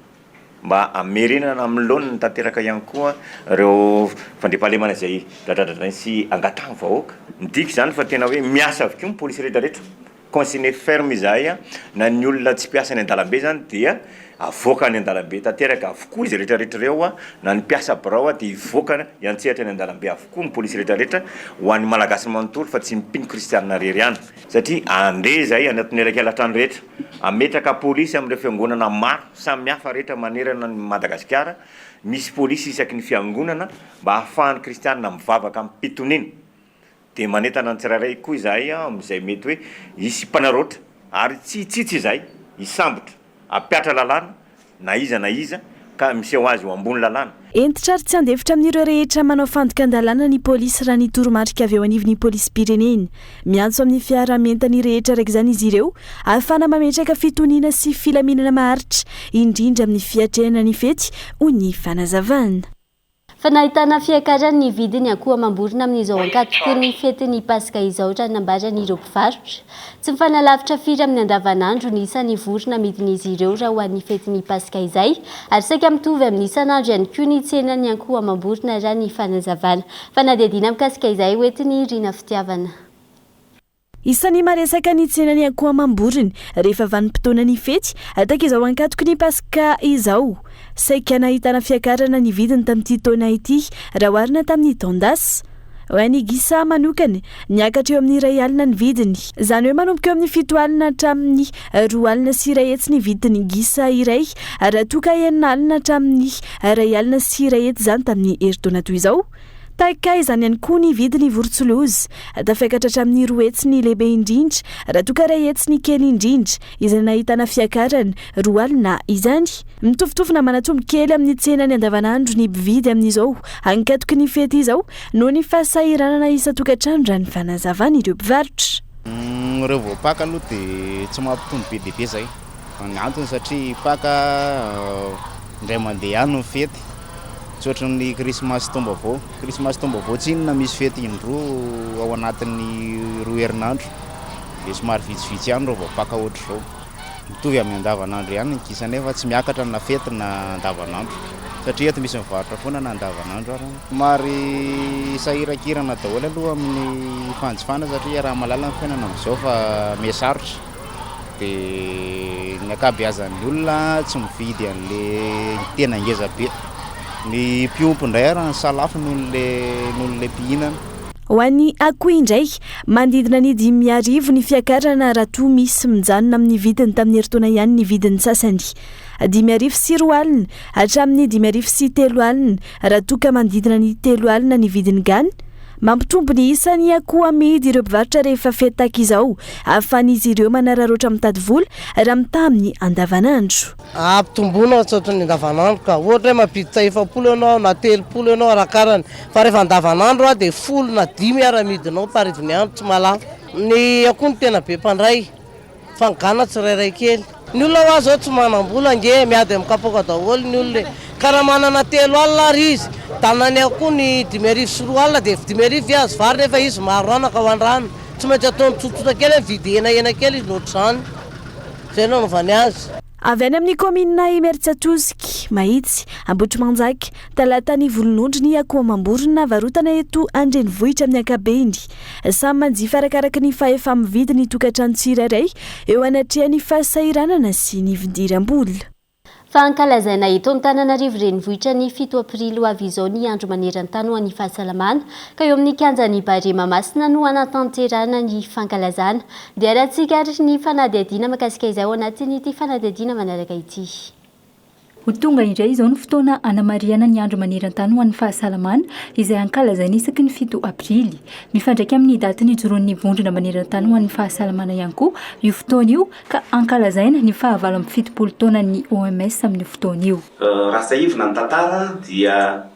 mba hamerenana amin'ny laoniny tanteraka ihany koa ireo fandriampahalemana izay dradradradrainy sy angatahan'ny vahoaka. Midika izany fa tena hoe miasa avokoa ny polisy rehetrarehetra, consigné ferme izahay, na ny olona tsy mpiasa eny an-dalambe izany dia avoaka any an-dalambe tanteraka avokoa izy rehetrarehetra ireo, na ny mpiasa birao dia hivoaka hiantsehatra eny an-dalambe avokoa ny polisy rehetrarehetra ho an'ny Malagasy manontolo fa tsy ny mpino kristianina irery ihany. Satria andeha izahay anatin'ny elakelan-trano rehetra, hametraka polisy amin'ireo fiangonana maro samihafa rehetra manerana an'i Madagasikara, misy polisy isaky ny fiangonana mba hahafahan'ny kristianina mivavaka amim-pitoniana. Dia manentana ny tsirairay koa izahay amin'izay mety hoe hisy mpanaraotra ary tsy hitsitsy izahay, hisambotra. Hampihatra lalàna na iza na iza ka miseho azy ho ambony lalàna. Hentitra ary tsy handefitra amin'ireo rehetra manao fandikan-dalàna ny polisy raha ny toromarika avy eo anivon'ny polisim-pirenena. Miantso amin'ny fiaraha-mientan'ny rehetra araka izany izy ireo ahafahana mametraka fitoniana sy filaminana maharitra, indrindra amin'ny fiatrehana ny fety, hoy ny fanazavana. Fa nahitana fiakarany ny vidin'ny akoho amam-borona amin'izao ankatoky ny fetin'ny Paska izao raha ny nambaran'ireo mpivarotra. Tsy mifanalavitra firy amin'ny andavanandro ny isan'ny vorona amidin'izy ireo raha ho an'ny fetin'ny Paska izay ary saika mitovy amin'ny isan'andro ihany koa ny tsenan'ny akoho amam-borona raha ny fanazavana. Fanadihadiana mikasika izay hoentin'i Rina Fitiavana. Isan'ny maresaka ny tsenan'ny akoho amam-borona rehefa vanim-potoanan'ny fety tahaka izao ankatoky ny Paska izao. Saika nahitana fiakarana ny vidiny tamin'ity taona ity raha oharina tamin'ny taon-dasa. Ho an'ny gisa manokana, niakatra eo amin'ny 1000 ny vidiny. Izany hoe manomboka eo amin'ny 70 hatramin'ny 102 ny vidin'ny gisa iray raha toa ka 60 hatramin'ny 1100 izany tamin'ny herintaona toy izao. Tahaka izany ihany koa ny vidin'ny vorontsiloza, tafiakatra hatramin'ny 200 ny lehibe indrindra, raha toa ka 100 ny kely indrindra, izay nahitana fiakarana 20 izany. Mitovitovy na manatombo kely amin'ny tsenany andavanandro ny mpividy amin'izao ankatoky ny fety izao noho ny fahasahiranana isan-tokantrano raha ny fanazavan'ireo mpivarotra. Ireo vao Paka aloha dia tsy mampitombo be dia be izay. Ny antony satria Paka indray mandeha ihany ny fety. Tsy ohatry ny krismasy taom-baovao. Krismasy taom-baovao tsinona misy fety indroa ao anatin'ny roa herinandro. Dia somary vitsivitsy ihany ireo vao Paka ohatr'izao. Mitovy amin'ny andavanandro ihany ny gisa nefa tsy miakatra na fety na andavanandro. Satria eto misy mivarotra foana na andavanandro ary. Somary sahirankirana daholo aloha amin'ny fanjifana satria iaraha-mahalala ny fiainana amin'izao fa miha sarotra. Dia ny ankabeazan'ny olona tsy mividy an'le tena ngeza be. Ny mpiompy indray ary ny salafo noho le noho le mpihinana. Ho an'ny akoho indray, manodidina ny 5000 ny fiakarana raha toa misy mijanona amin'ny vidiny tamin'ny herintaona ihany ny vidin'ny sasany. 2005 hatramin'ny 2003 raha toa ka manodidina ny 3000 ny vidin'ny gana. Mampitombo ny isan'ny akoho amidy ireo mpivarotra rehefa fety tahaka izao, ahafahan'izy ireo manararaotra mitady vola raha mitaha amin'ny andavanandro. Ampitomboina tsy ohatran'ny andavanandro ka. Ohatra hoe mampiditra 40 ianao na 30 ianao arakarany. Fa rehefa andavanandro dia folo na dimy ary amidinao par iviny andro tsy mahalafo. Ny akoho no tena be mpandray fa ny gana tsirairay kely. Ny olona hoa zao tsy manam-bola ange e, miady amin'ny kapoaka daholo ny olona e. Ka raha manana 30 ary izy, danany akoho ny 2500 dia 5000 ve azo vary nefa izy maro anaka ao an-drano. Tsy maintsy ataony tsotsotra kely hoe mividy henahena kely izy no ohatr'izany. Izay no anaovany azy. Avy any amin'ny kaominina Imerintsiatosika, Mahitsy, Ambohitrimanjaka, Talatan'ny volonondry ny akoho amam-borona varotana eto an-drenivohitra amin'ny ankapobeny. Samy manjifa arakaraka ny fahefa-mividy ny tokantrano tsirairay eo anatrehan'ny fahasahiranana sy ny vindiram-bola. Fa hankalazaina eto Antananarivo renivohitra ny fito aprily ho avy izao ny andro maneran-tany ho an'ny fahasalamana, ka eo amin'ny kianjan'ny Barea Mahamasina no hanatanterahana ny fankalazana. Dia arahantsika ary ny fanadihadiana mahakasika izay ao anatin'ity fanadihadiana manaraka ity. Ho tonga indray izao ny fotoana hanamarihana ny Andro maneran-tany ho an'ny fahasalamana, izay ankalazaina isaky ny fito aprily. Mifandraika amin'ny daty nijoroan'ny Vondrona maneran-tany ho an'ny fahasalamana ihany koa io fotoana io, ka ankalazaina ny fahavalo 78 taonan'ny OMS amin'io fotoana io. Raha tsiahivina ny tantara dia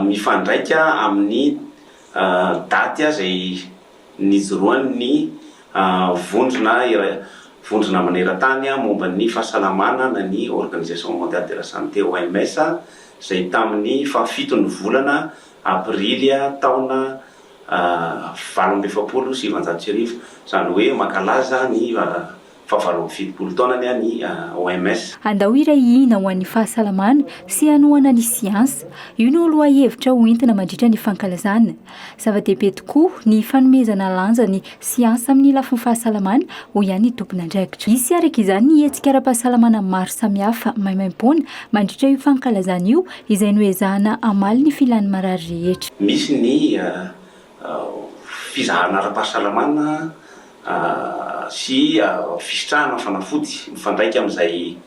mifandraika amin'ny daty izay nijoroan'ny vondrona iray vondrona maneran-tany momba ny fahasalamana na ny Organisation Mondiale de la Santé, OMS, izay tamin'ny fahafiton'ny volana aprily taona 1948, izany hoe mankalaza ny fahavalo 78 taonany ny OMS. Andao hiray hina ho an'ny fahasalamana sy hanohana ny siansa. Io no lohahevitra ho entina mandritra ny fankalazana. Zava-dehibe tokoa ny fanomezana lanja ny siansa amin'ny lafiny fahasalamana, hoy ihany ny tompon'andraikitra. Hisy araka izany ny hetsika ara-pahasalamana maro samihafa maimaimpoana mandritra io fankalazana io, izay noezahana hamaly ny filan'ny marary rehetra. Misy ny fizahana ara-pahasalamana sy fisitrahana fanafody mifandraika amin'izay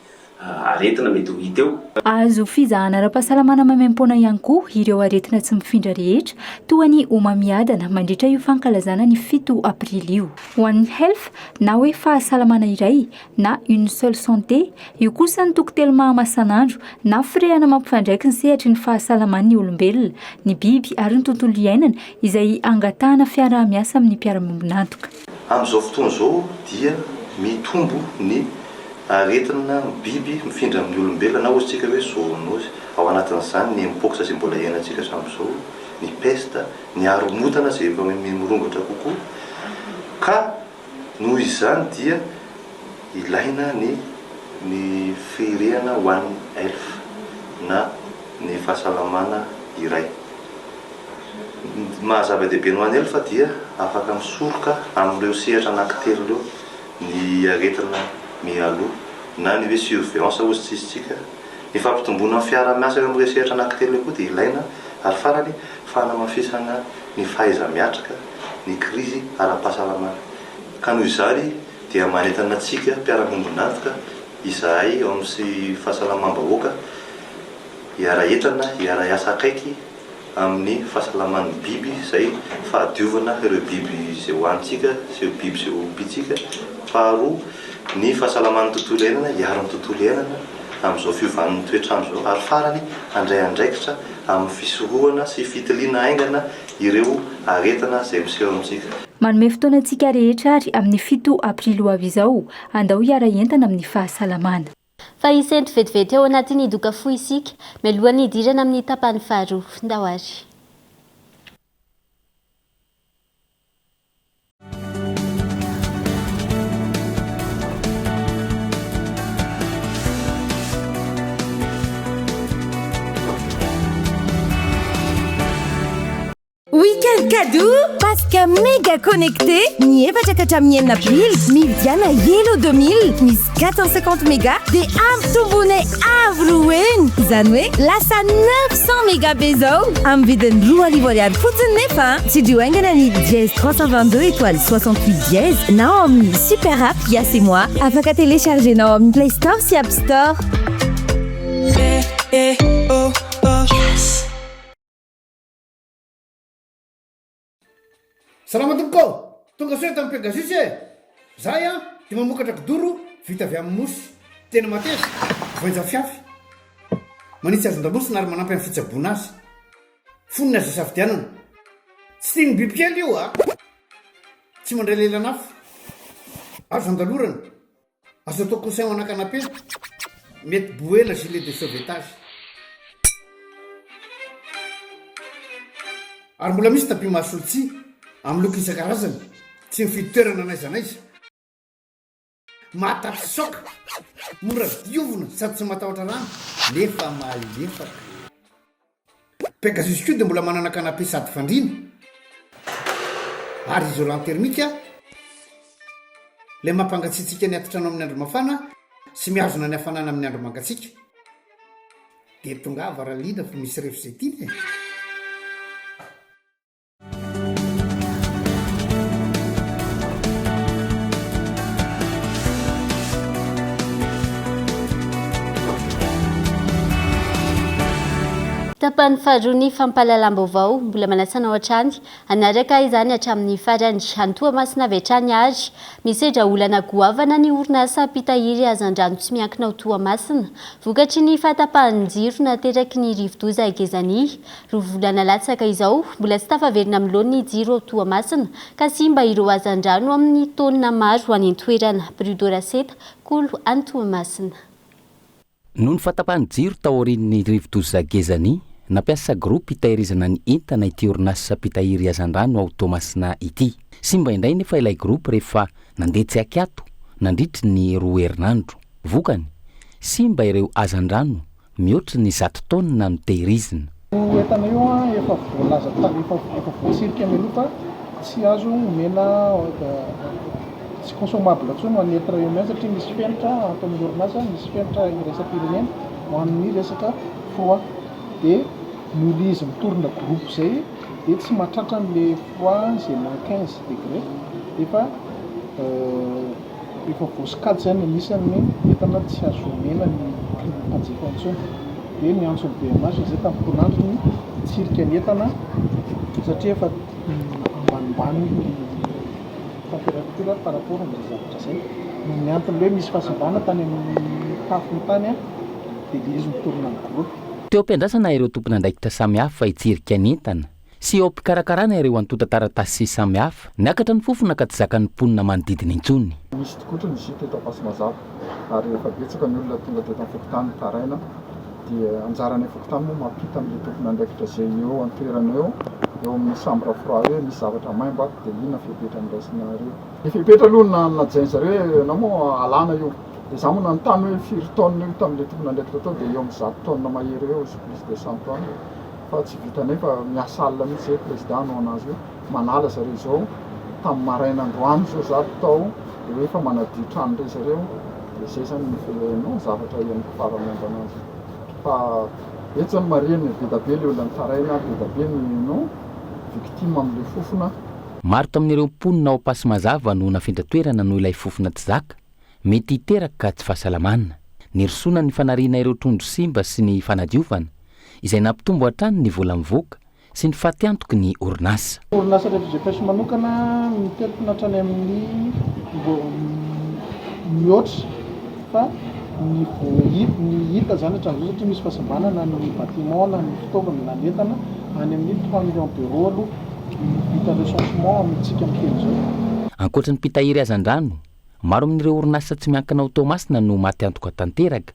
aretina mety ho hita eo. Azo fizahana ara-pahasalamana maimaimpoana ihany koa ireo aretina tsy mifindra rehetra toa ny homamiadana mandritra io fankalazana ny fito aprily io. One Health na hoe fahasalamana iray na Une seule santé, io kosa ny toko telo mahamasan'andro na firehana mampifandraiky ny sehatry ny fahasalaman'ny olombelona, ny biby ary ny tontolo iainana izay angatahana fiaraha-miasa amin'ny mpiara-miombon'antoka. Amin'izao fotoana izao dia mitombo ny aretina biby mifindra amin'ny olombelona na hozy tsika hoe zoonose. Ao anatin'izany ny mpox izay mbola iainantsika hatramin'izao, ny peste, ny haromotana izay efa mirongatra kokoa ka Noho izany dia ilaina ny ny firehana One Health na ny fahasalamana iray. Ny maha zava-dehibe ny One Health dia afaka misoroka amin'ireo sehatra anankitelo ireo ny aretina mialoha na ny hoe surveillance hozy tsisy tsika. Ny fampitomboana ny fiaraha-miasa eo amin'ireo sehatra anankitelo ireo koa dia ilaina ary farany fanamafisana ny fahaiza-miatrika ny krizy ara-pahasalamana. Ka noho izany dia manentana antsika mpiara-miombon'antoka izahay ao amin'ny fahasalamam-bahoaka hiara-hientana, hiara-hiasa akaiky amin'ny fahasalaman'ny biby izay fahadiovana ireo biby izay hohanintsika sy ireo biby izay ompiantsika. Faharoa, ny fahasalaman'ny tontolo iainana, hiaro ny tontolo iainana amin'izao fiovan'ny toetr'andro izao. Ary farany, handray andraikitra amin'ny fisorohana sy fitiliana haingana ireo aretina izay miseho amintsika. Manome fotoana antsika rehetra ary amin'ny fito aprily ho avy izao, andao hiara-hientana amin'ny fahasalamana. Fa hisento vetivety ao anatin'ny doka fohy isika, mialohan'ny hidirana amin'ny tapany faharoa. Ndao ary. Week-end cadeau Paska méga connecté ny efatra ka hatramin'ny enina aprily mividiana Yellow 2000 misy 450 méga dia ampitomboinay avo roa heny izany hoe lasa 900 méga be izao amin'ny vidiny 2000 ariary fotsiny nefa tsindrio haingana ny dièse 322 étoile 68 dièse na ao amin'ny super app Yas et moi afaka téléchargenao amin'ny Play Store sy App Store. Yes. Salama tompoko ô! Tonga soa eto amin'ny Pegasus e! Zahay an dia mamokatra kidoro vita avy amin'ny mousse. Tena mateza, voainja fiafy. Manitsy hazon-damosina ary manampy amin'ny fitsaboana azy. Fonony azo isafidianana. Tsy tian'ny bibikely io a! Tsy mandray lelan'afo. Azo andalorana. Azo atao coussin ho ana canapé. Mety bouée na gilet de sauvetage. Ary mbola misy tapis mahasolo tsihy, amin'ny loko isan-karazany, tsy mifidy toerana n'aiza n'aiza. Mahatapy-saoka, mora diovina sady tsy matahotra rano nefa malefaka. Pegasus koa dia mbola manana canapé sady fandriana ary isolant thermique ilay mampangatsiatsiaka ny atitrano amin'ny andro mafana sy mihazona ny hafanana amin'ny andro mangatsiaka. Dia tongava raha liana fa misy ref izay tiana e! Tapany faharoa ny fampahalalam-baovao, mbola manasa anao hatrany hanaraka izany hatramin'ny farany. Any Toamasina avy hatrany ary, misedra olana goavana ny orinasa mpitahiry hazandrano tsy miankina ao Toamasina, vokatry ny fahatapahan'ny jiro nateraky ny rivodoza Gezani. Roa volana latsaka izao, mbola tsy tafaverina amin'ny laoniny ny jiro ao Toamasina, ka simba ireo hazandrano amin'ny taonina maro any an-toerana. Brudo Raseta, Kolo any Toamasina. Noho ny fahatapahan'ny jiro taorian'ny rivodoza Gezani, nampiasa groupe hitahirizana ny entana ity orinasa mpitahiry hazandrano ao Toamasina ity. Simba indray nefa ilay groupe rehefa nandeha tsy ankiato nandritry ny roa herinandro. Vokany, simba ireo hazandrano mihoatry ny zato taonina no tehirizina. Io entana io efa voalaza efa efa voatsirika mialoha fa tsy azo omena tsy consommable intsony ho an'ny être humain satria misy fenitra ato amin'ny orinasa, misy fenitra iraisam-pirenena ho an'ny resaka froid dia noho ilay izy mi-tourne groupe izay dia tsy mahatratra an'ilay froid izay moins 15 degré efa Efa voasokajy izany anisan'ny entana tsy azo omena ny mpanjifa intsony. Dia niantso ny BMH izay tamin'ny fotoan'androny hitsirika ny entana satria efa ambanimbany ny température par rapport amin'izay zavatra izay. Noho ny antony hoe misy fahasimbana tany amin'ny tafony tany dia ilay izy mitorina ny groupe. Teo am-piandrasana ireo tompon'andraikitra samihafa hitsirika ny entana, sy eo am-pikarakarana ireo antontan-taratasy samihafa. Niakatra ny fofona ka tsy zakan'ny mponina manodidina intsony. Nisy tokotra ny gîte eto Ampasimazava ary efa betsaka ny olona tonga teto amin'ny fokontany nitaraina dia anjaranay fokontany moa mampita amin'ilay tompon'andraikitra izay eo an-toerana eo, eo amin'ny chambre froid eo misy zavatra maimbo ato dia inona fepetra noraisinareo. Ny fepetra aloha na najain zareo hoe ianao moa alana io dia za moa nanontany hoe firy tonnes io tamin'ilay tompon'andraikitra tao dia eo amin'ny zato tonnes mahery eo plus de cent tonnes. fa tsy vitanay fa miasa alina mihitsy zay président no anazy io manala zareo izao tamin'ny maraina androany zao za tao de hoe efa manadio trano ndray zareo de zay zany ny no zavatra henoko farany momba anazy fa eto zany marihana be da be le olona nitaraina be da be ny no victime amle fofona. Maro tamin'ireo mponina ao Ampasimazava no nafindra toerana noho ilay fofona tsy zaka. Mety hiteraka tsy fahasalamana. Nirosoana ny fanariana ireo trondro simba sy ny fanadiovana, izay nampitombo hatrany ny vola mivoaka sy ny fatiantoky ny orinasa. Orinasa Refugee Pêche manokana mitelina hatrany amin'ny mihoatra fa ny ny hita izany hatramin'izao satria misy fahasimbana na ny bâtiment na ny fitaovana na ny entana any amin'ny trois millions d'euros aloha ny vita recensement amintsika miteny izao. Ankoatra ny mpitahiry hazandrano, Maro amin'ireo orinasa tsy miankina ao Toamasina no maty antoka tanteraka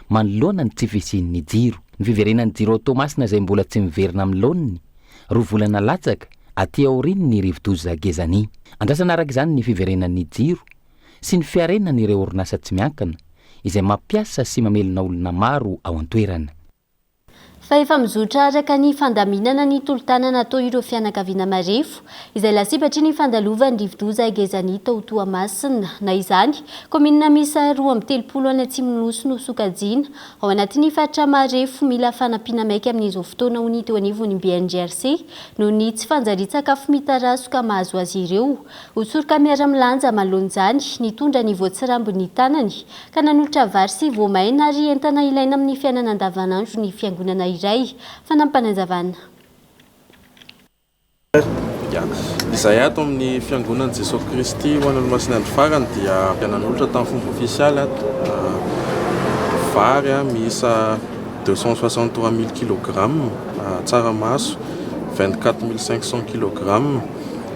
manoloana ny tsy fisian'ny jiro. Ny fiverenan'ny jiro ao Toamasina izay mbola tsy miverina amin'ny laoniny, roa volana latsaka aty aorian'ny rivodoza Gezani. Andrasana araka izany ny fiverenan'ny jiro sy ny fiarenan'ireo orinasa tsy miankina izay mampiasa sy mamelona olona maro ao an-toerana. Fa efa mizotra araka ny fandaminana ny tolo-tanana atao ireo fianakaviana marefo izay lasibatry ny fandalovan'ny rivodoza Gezani tao Toamasina. Na izany, kaominina miisa 32 any Atsimon'ny Nosy no sokajiana ao anatin'ny faritra marefo mila fanampiana maika amin'izao fotoana hoy ny teo anivon'ny BNGRC noho ny tsy fanjarian-tsakafo mitarazoka mahazo azy ireo. Ho soroka miara-milanja manoloana izany, nitondra ny voatsirambin'ny tanany ka nanolotra vary sy voamaina ary entana ilaina amin'ny fiainana andavanandro ny fiangonana iray. Fanampin'anjavana. Ya, izahay ato amin'ny Fiangonan'i Jesoa Kristy ho an'ny Olomasin'ny Andro Farany dia nanolotra tamin'ny fomba ofisialy ato vary miisa 263 000 kilogrammes, tsaramaso 24 500 kilogrammes,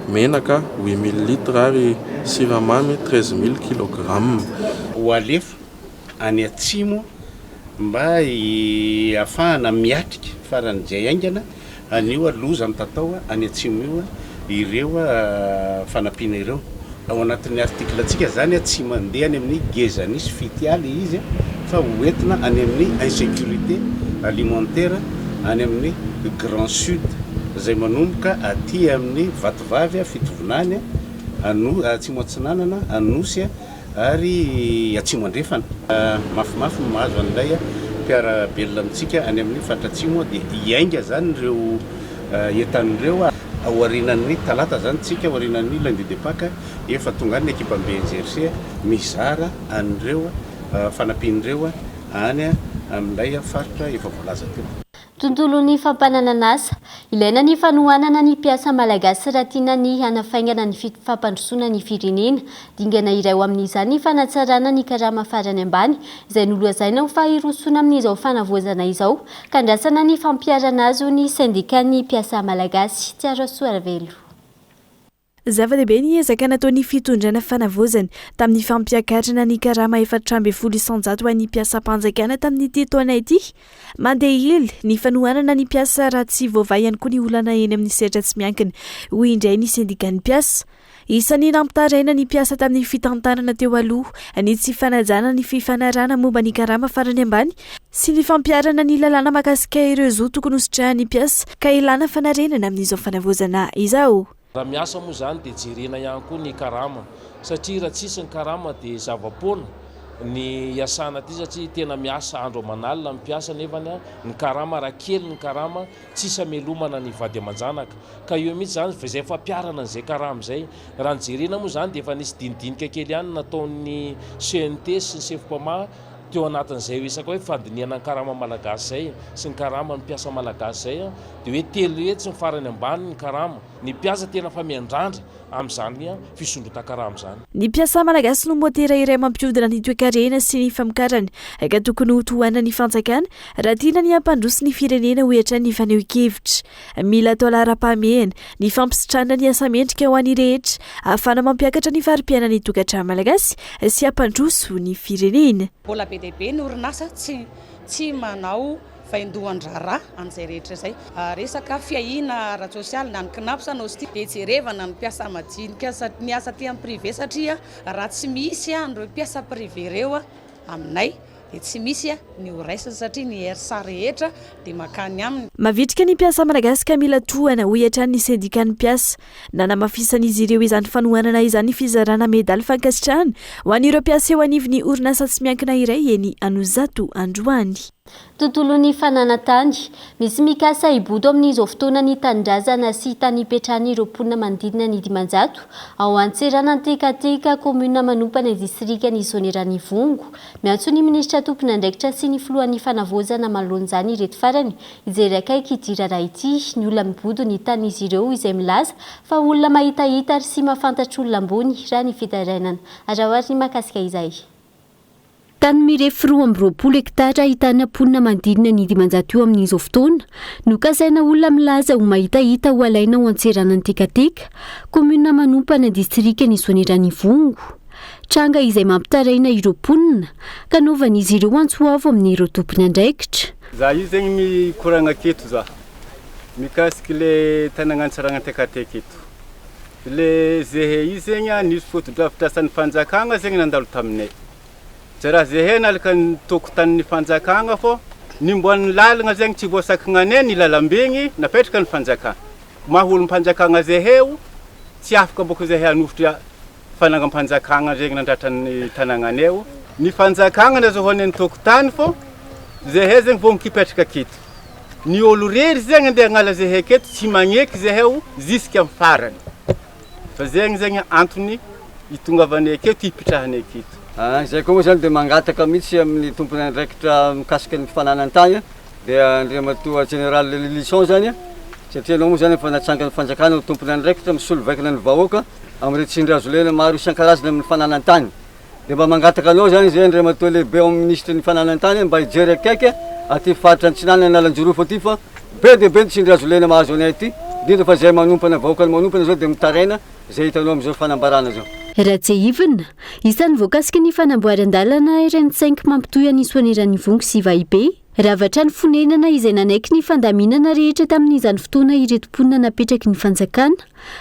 menaka 8000 litres ary siramamy 13 000 kilogrammes. Ho alefa any atsimo mba hahafahana miatrika faran'izay haingana an'io loza mitatao any atsimo io ireo fanampiana ireo. Ao anatin'ny article-ntsika izany tsy mandeha any amin'ny gezani sy fitia ilay izy fa ho entina any amin'ny insécurité alimentaire any amin'ny grand sud izay manomboka aty amin'ny Vatovavy, Fitovinany, Atsimo Atsinanana, Anosy. ary Atsimo Andrefana. Mafimafy ny mahazo an'ilay mpiara-belona amintsika any amin'ny faritra Atsimo dia hiainga izany ireo entana ireo aorianan'ny talata izany tsika, aorianan'ny lundi de Pâques, efa tonga any ny ekipan'ny BNGRC mizara an'ireo fanampiana ireo any amin'ilay faritra efa voalaza teo. Tontolon'ny fampananan'asa. Ilaina ny fanohanana ny mpiasa malagasy raha tiana ny hanafaingana ny fampandrosoana ny firenena. Dingana iray ho amin'izany ny fanatsarana ny karama farany ambany, izay nolazaina ho fa hirosoana amin'izao fanavaozana izao, ka andrasana ny fampiharana azy hoy ny sendikan'ny mpiasa malagasy. Tsiaro Soarivelo. Zava-dehibe ny ezaka nataon'ny fitondrana fanavaozana tamin'ny fampiakarana ny karama 14% ho an'ny mpiasam-panjakana tamin'ity taona ity. Mandeha ila ny fanohanana ny mpiasa raha tsy voavaha ihany koa ny olana eny amin'ny sehatra tsy miankina, hoy indray ny sendikan'ny mpiasa. Isan'ny nampitaraina ny mpiasa tamin'ny fitantanana teo aloha ny tsy fanajana ny fifanarahana momba ny karama farany ambany sy ny fampiharana ny lalàna mahakasika ireo zo tokony hositrahan'ny mpiasa ka ilana fanarenana amin'izao fanavaozana izao. Raha miasa moa izany dia jerena ihany koa ny karama satria raha tsisy ny karama dia zava-poana ny iasana aty satria tena miasa andro aman'alina ny mpiasa nefany ny karama raha kely ny karama tsisy amelomana ny vady aman-janaka ka eo mihitsy izany fa izay fampiharana an'izay karama izay raha ny jerena moa izany dia efa nisy dinidinika kely ihany nataon'ny CNT sy ny Sefpama teo anatin'izay resaka hoe fandinihana ny karama malagasy izay sy ny karaman'ny mpiasa malagasy izay dia hoe 300 ny farany ambany ny karama ny mpiasa tena fa miandrandra amin'izany fisondrotan-karama izany. Ny mpiasa malagasy no motera iray mampihodina ny toekarena sy ny famokarana ka tokony ho tohanan'ny fanjakana raha tiana ny hampandroso ny firenena hoy hatrany ny fanehoan-kevitra. Mila atao laharam-pahamehana ny fampisitrahana ny asa mendrika ho an'ny rehetra ahafahana mampiakatra ny fari-piainan'ny tokantrano malagasy sy hampandroso ny firenena. Mbola be dia be ny orinasa tsy tsy manao vaindohan-draharaha an'izay rehetra izay. Resaka fiahiana ara-tsosialy na ny Cnaps na Ostie dia jerevana ny mpiasa madinika miasa aty amin'ny privé satria raha tsy misy an'ireo mpiasa privé ireo aminay dia tsy misy ny ho raisiny satria ny RSA rehetra dia mankany aminy. Mavitrika ny mpiasa malagasy ka mila tohana, hoy hatrany ny sendikan'ny mpiasa. Nanamafisan'izy ireo izany fanohanana izany ny fizarana medaly fankasitrahana ho an'ireo mpiasa eo anivon'ny orinasa tsy miankina iray eny Anosizato androany. Tontolon'ny fananan-tany. Misy mikasa hibodo amin'izao fotoana ny tanindrazana sy tany ipetrahan'ireo mponina manodidina ny 500 ao Antseranantekateka, kaominina Manompana, distrikan'i Soanierana-Ivongo. Miantso ny minisitra tompon'andraikitra sy ny filohan'ny fanavaozana manoloana izany ireto farany hijery akaiky ity raharaha ity. Ny olona mibodo ny tanin'izy ireo izay milaza fa olona mahitahita ary sy mahafantatr'olona ambony raha ny fitarainana. Araho ary ny mahakasika izay. Tany mirefy 22 hektara ahitana mponina manodidina ny 500 eo amin'izao fotoana no kasaina olona milaza ho mahitahita ho alaina ao Antseranantekateka, kaominina Manompana, distrikan'i Soanierana-Ivongo. Tranga izay mampitaraina ireo mponina ka anaovan'izy ireo antso avo amin'ireo tompon'andraikitra. Za io zegny mikoragna aketo za mikasiky le tanagna Antseranantekateka eto. Le zehe io zegny nisy fotodrafitrasan'ny fanjakagna zegny nandalo taminay. Tsy raha zehe nalaka ny tokotanin'ny fanjakagna fô nimboan'ny lalagna zegny tsy voasakignanay ny lalambe igny napetraka ny fanjakagna. Maha olom-panjakagna zehe o tsy afaka bôka zehe hanovotry fanagnam-panjakagna zegny nandratra ny tanagnanay o. Ny fanjakagna nazahoanay ny tokotany fô zehe zegny vao mikipetraka aketo. Ny olo rery zegny andeha agnala zehe aketo tsy magneky zehe o jusque amy farany. Fa zegny zegny antony itongavanay aketo ipitrahanay aketo. Izay koa moa izany dia mangataka mihitsy amin'ny tompon'andraikitra mikasika ny fananan-tany dia Andriamatoa Général Lylison izany. Satria ianao moa izany efa natsangan'ny fanjakana ho tompon'andraikitra misolo vaikana ny vahoaka amin'ireo tsindry hazo lena maro isan-karazany amin'ny fananan-tany. Dia mba mangataka anao izany izay Andriamatoa Lehibe ao amin'ny Minisitry ny Fananan-tany mba hijery akaiky aty faritra Antsinanana Analanjirofo aty fa be dia be ny tsindry hazo lena mahazo anay aty, indrindra fa izay manompana vahoakan'i Manompana izao dia mitaraina izay hitanao amin'izao fanambarana izao. Raha tsiahivina, isan'ny voakasiky ny fanamboaran-dalana RN cinq mampitohy an'i Soanieran'Ivongo sy Vahibe, Rava trano fonenana izay nanaiky ny fandaminana rehetra tamin'izany fotoana ireto mponina napetraky ny fanjakana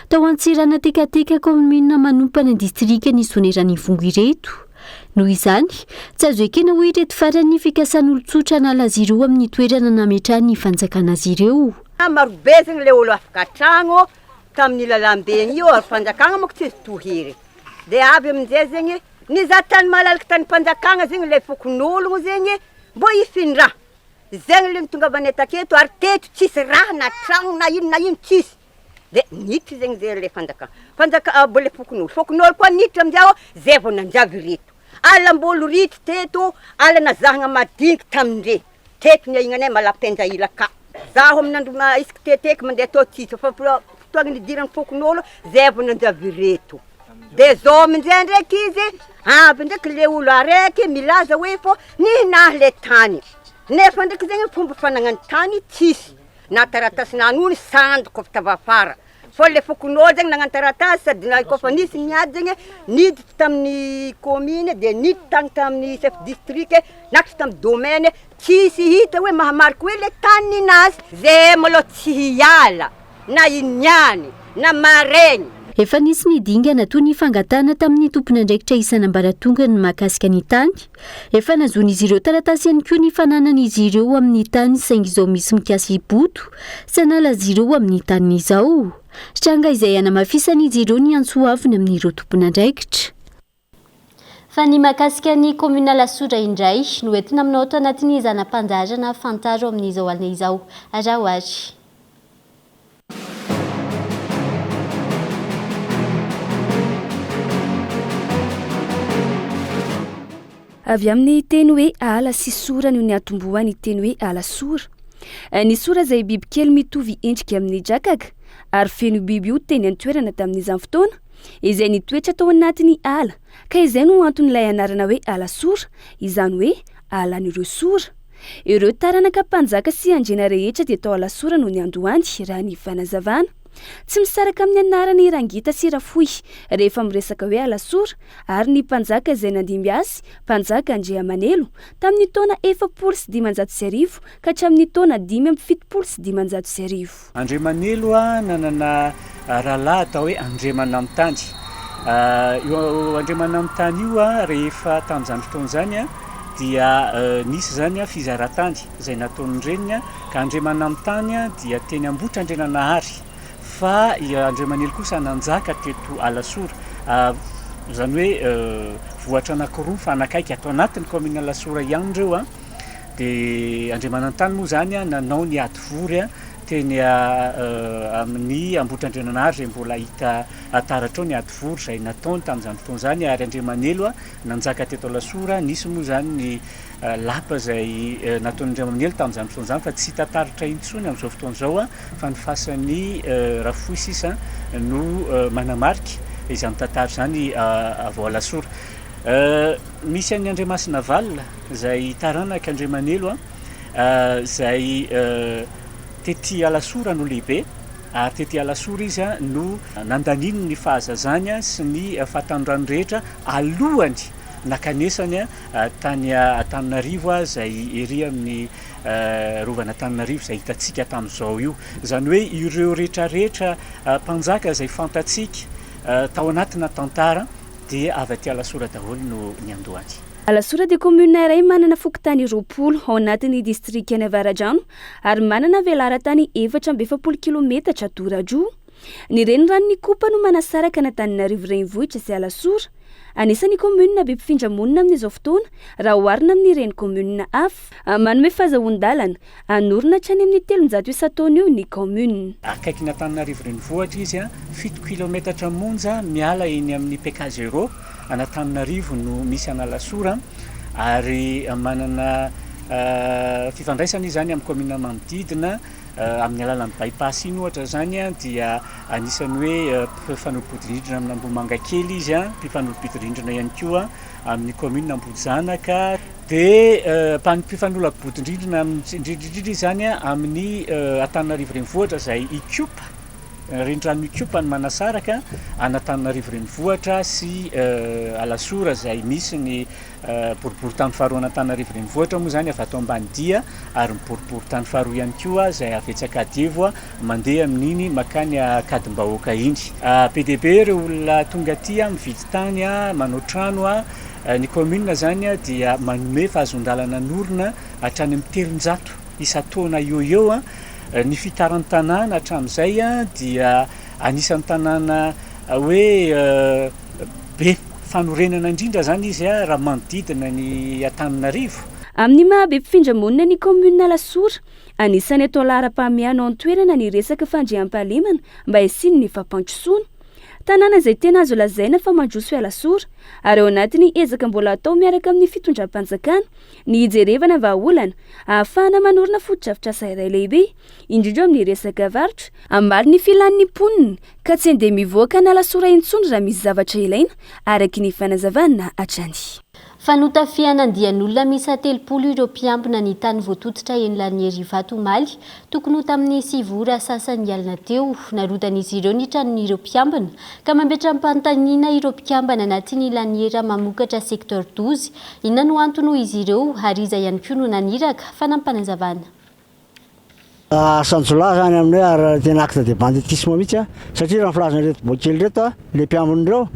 tao Antsirana Tekateka kaominina Manompana distrikan'i Soanieran'Ivongo ireto. Noho izany, tsy azo ekena hoy ireto farany ny fikasan'olon-tsotra hanala azy ireo amin'ny toerana nametrahan'ny fanjakana azy ireo. Marobe zegny le olo afaka tragno tamin'ny lalambe igny io ary fanjakagna manko tsisy tohiry de avy aminjay zegny Nizaha tany malalaky tany mpanjakagna zegny le fokonologno zegny mbô hifindra, zegny le nitongavanay taketo ary teto tsisy raha na tragno na ino na ino tsisy, de niditry zegny zay le fanjakagna, fanjaka mbô le fokonolo, fokonolo koa niditra amizay zay vao nanjavy reto, alam-bolo ritry teto, ala nazahagna madiniky tamindre. Teto ny ahignanay malapenja ila ka. Zaho amin'andro isaky teteky mandeha tô tsisy fa fotoagna nidiran'ny fokonolona zay vao nanjavy ireto. De zao aminjay ndraiky izy avy ndraiky le olo araiky milaza hoe fô nihinahy le tany nefa ndraiky zegny fomba fanagnany tany tsisy na taratasy nanony sandoka avy tavy afara. Fa le fokonolona zegny nagnano taratasy sady na kôfa nisy ny ady zegny niditry tamin'ny commune de niditry tagny tamin'ny chef district nakatry tamin'ny domaine tsisy hita hoe mahamariky hoe le tany ninazy, zay malôha tsy hiala na i niany na maregny. Efa nisy ny dingana toy ny fangatahana tamin'ny tompon'andraikitra isan'ambaratongany mahakasika ny tany. Efa nahazoan'izy ireo taratasy ihany koa ny fananan'izy ireo amin'ny tany saingy izao misy mikasa hibodo sy hanala azy ireo amin'ny taniny izao. Tranga izay hanamafisan'izy ireo ny antso avony amin'ireo tompon'andraikitra. Fa ny mahakasika ny kaominina Alasora indray no entina aminao ato anatin'ny zana-pandaharana Fantaro amin'izao alina izao. Araho ary. Avy amin'ny teny hoe ala sy sora no niatombohan'ny teny hoe alasora. Ny sora izay bibikely mitovy endrika amin'ny drakaka ary feno biby io teny an-toerana tamin'izany fotoana, izay nitoetra tao anatin'ny ala, ka izay no anton'ilay anarana hoe alasora, izany hoe alan'ireo sora. Ireo taranaka mpanjaka sy andriana rehetra dia tao Alasora no niandohany, raha ny fanazavana. Tsy misaraka amin'ny anarany i Rangita sy Rafohy rehefa miresaka hoe Alasora, ary ny mpanjaka izay nandimby azy, Mpanjaka Andriamanelo, tamin'ny taona 1540 ka hatramin'ny taona 1575. Andriamanelo nanana rahalahy atao hoe Andriamanantany. Io Andriamanantany io rehefa tamin'izany fotoana izany dia nisy izany fizaran-tany izay nataon'ny reniny ka Andriamanantany dia teny Ambohitrandriananahary fa i Andriamanelo kosa nanjaka teto Alasora. Izany hoe vohitra anankiroa mifanakaiky ato anatin'ny kaominina Alasora ihany ireo. Dia Andriamanantany moa izany nanao ny ady vory teny amin'ny Ambohitrandriananahary izay mbola hita taratra ao ny ady vory izay nataony tamin'izany fotoana izany ary Andriamanelo nanjaka teto Alasora. Nisy moa izany ny lapa izay nataon'Andriamanelo tamin'izany fotoana izany fa tsy hita taratra intsony amin'izao fotoana izao fa ny fasan'i Rafohy sisa no manamarika izany tantara izany avy ao Alasora. Misy an'i Andriamasinavalona izay taranak'i Andriamanelo izay tety Alasora no lehibe ary tety Alasora izy no nandaniany ny fahazazany sy ny fahatanorany rehetra alohany nakanesany tany Antananarivo izay ery amin'ny Rovan'Antananarivo izay hitantsika tamin'izao io. Izany hoe ireo rehetrarehetra mpanjaka izay fantatsika tao anatina tantara dia avy aty Alasora daholo no niandohany. Alasora dia kaominina iray manana fokontany 20 ao anatin'ny distrikan'i Avaradrano ary manana velaran-tany 44 kilometatra toradroa. Ny reniranon'Ikopa no manasaraka an'Antananarivo renivohitra sy Alasora. Anisan'ny kaominina be mpifindra monina amin'izao fotoana raha oharina amin'ireny kaominina hafa. Manome fahazahoan-dalana Hanorina hatrany amin'ny 300 isan-taona eo ny kaominina. Akaikin'Antananarivo renivohitra izy, fito kilaometatra monja miala eny amin'ny PK Zéro an'Antananarivo no misy an'Alasora ary manana fifandraisana izy izany amin'ny kaominina manodidina. Amin'ny alalan'ny by-pass iny ohatra izany dia anisan'ny hoe mpifanolo-bodirindrina amin'Ambohimangakely izy, mpifanolo-bodirindrina ihany koa amin'ny commune Ambohijanaka, dia mpifanolo-bodirindrina indrindra indrindra izy izany amin'ny Antananarivo Renivohitra izay Ikopa, renirano Ikopa no manasaraka an'Antananarivo Renivohitra sy Alasora izay misy ny Boriborintany faharoa an'Antananarivo Renivohitra moa izany avy ato Ambanidia ary ny boriborintany faharoa ihany koa izay avy etsy Ankadievo mandeha amin'iny mankany Ankadimbahoaka iny. Be dia be ireo olona tonga aty mividy tany, manao trano. Ny commune izany dia manome fahazoan-dalana hanorina hatrany amin'ny 300 isan-taona eo ho eo. Ny fitaran'ny tanàna hatramin'izay dia anisan'ny tanàna hoe be fanorenana indrindra izany izy raha manodidina ny Antananarivo. Amin'ny maha be mpifindra monina ny kaominina Alasora, anisan'ny atao laharam-pahamehana ao an-toerana ny resaka fandriampahalemana mba hisian'ny fampandrosoana. Tanàna izay tena azo lazaina fa mandroso i Alasora, ary ao anatin'ny ezaka mbola atao miaraka amin'ny fitondram-panjakana ny hijerevana vahaolana ahafahana manorina fotodrafitrasa iray lehibe, indrindra eo amin'ny resaka varotra, hamaly ny filan'ny mponina ka tsy handeha mivoaka an'Alasora intsony raha misy zavatra ilaina, araka ny fanazavana hatrany. Fa notafihana andian'olona miisa 30 ireo mpiambina ny tany voatototra eny Laniera Ivato omaly, tokony ho tamin'ny sivy ora sasany alina teo. Narodan'izy ireo ny tranon'ireo mpiambina, ka mametra-panontaniana ireo mpikambana anatin'ny Laniera mamokatra secteur 12. Inona no antony hoy izy ireo, ary iza ihany koa no naniraka? Fanampinazavana. Asan-jiolahy zany amin'ny hoe ary tena acte de banditisme mihitsy a, satria raha ny filazan'ireto boakely ireto a, le mpiambina ireo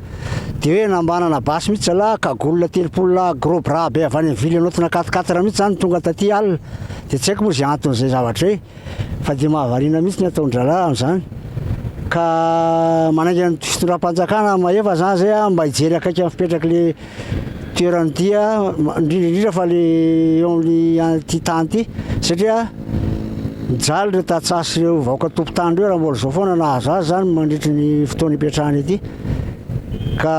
de hoe nambanana basy mihitsy zalahy, cagoule 30 lahy gros bras be avy any amin'ny ville anatina quatre quatre mihitsy zany tonga taty alina, de tsy haiko moa ze anton'izay zavatra izay fa de mahavariana mihitsy ny ataon-drahalahy amin'izany, ka manainga ny fitondram-panjakana mahefa zany zay a mba hijery akaiky amin'ny fipetrak'le toerana ity indrindra indrindra fa le eo amin'ny ity tany ity satria mijaly ireo tantsaha sy ireo vahoaka tompon-tany ireo raha mbola izao foana nahazo azy izany mandritry ny fotoana ipetrahany ety ka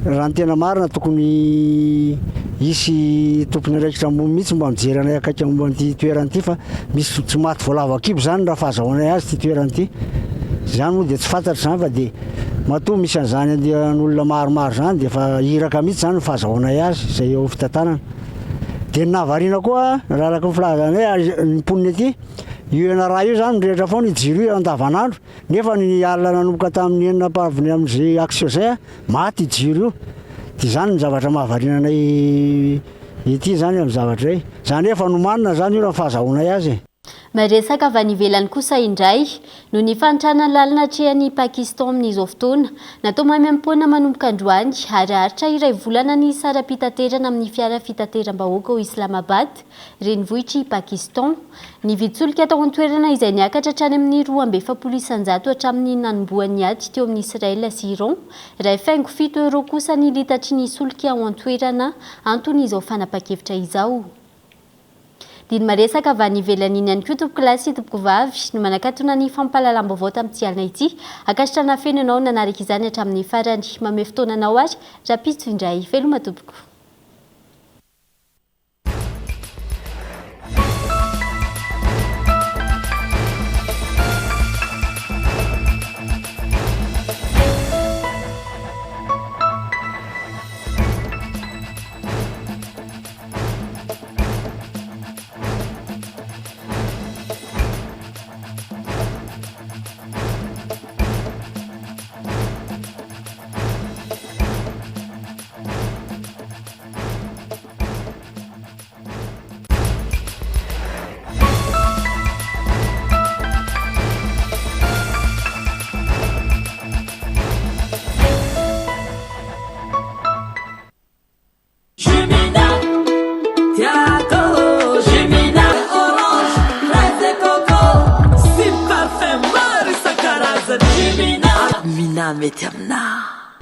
raha ny tena marina tokony hisy tompon'andraikitra ambony mihitsy mba mijery anay akaiky momba an'ity toerana ity fa misy tsy maty voalavo an-kibo izany raha fahazahoanay azy ity toerana ity izany moa dia tsy fantatra izany fa dia Matoa misy an'izany andian'olona maromaro izany dia efa iraka mihitsy izany ny fahazahoanay azy izay eo fitantanana. Dia ny nahavariana koa raha araka ny filazanay ny mponina ety, io NRA io izany mirehitra foana io jiro io andavanandro nefa ny alina nanomboka tamin'ny enina ampahaviny amin'izay action izay maty io jiro io. Dia izany ny zavatra mahavariana anay ety izany amin'ny zavatra izay. Izany hoe efa nomanina izany io raha ny fahazahoanay azy e. Miresaka avy any ivelany kosa indray, noho ny fahantrana lalina atrehan'i Pakistan amin'izao fotoana. Natao maimaimpoana manomboka androany ary haharitra iray volana ny saram-pitaterana amin'ny fiara fitateram-bahoaka ao Islamabad, renivohitr'i Pakistan. Ny vidin-tsolika tao an-toerana izay niakatra hatrany amin'ny 42 isanjato hatramin'ny nanombohan'ny ady teo amin'i Israel sy Iran. Iray faingo fito euros kosa ny litatry ny solika ao an-toerana, anton'izao fanapan-kevitra izao. Diny maresaka avy any ivelany iny ihany koa tompokolahy sy tompokovavy no manakatona ny fampahalalam-baovao tamin'ity alina ity. Ankasitrahana feno ianao nanaraka izany hatramin'ny farany. Mamehy fotoana anao ary rahampitso indray. Veloma tompoko.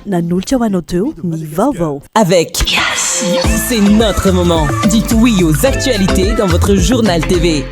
Nanolotra ho anao teo ny vaovao. Avec C'est notre moment. Dites oui aux actualités dans votre journal TV.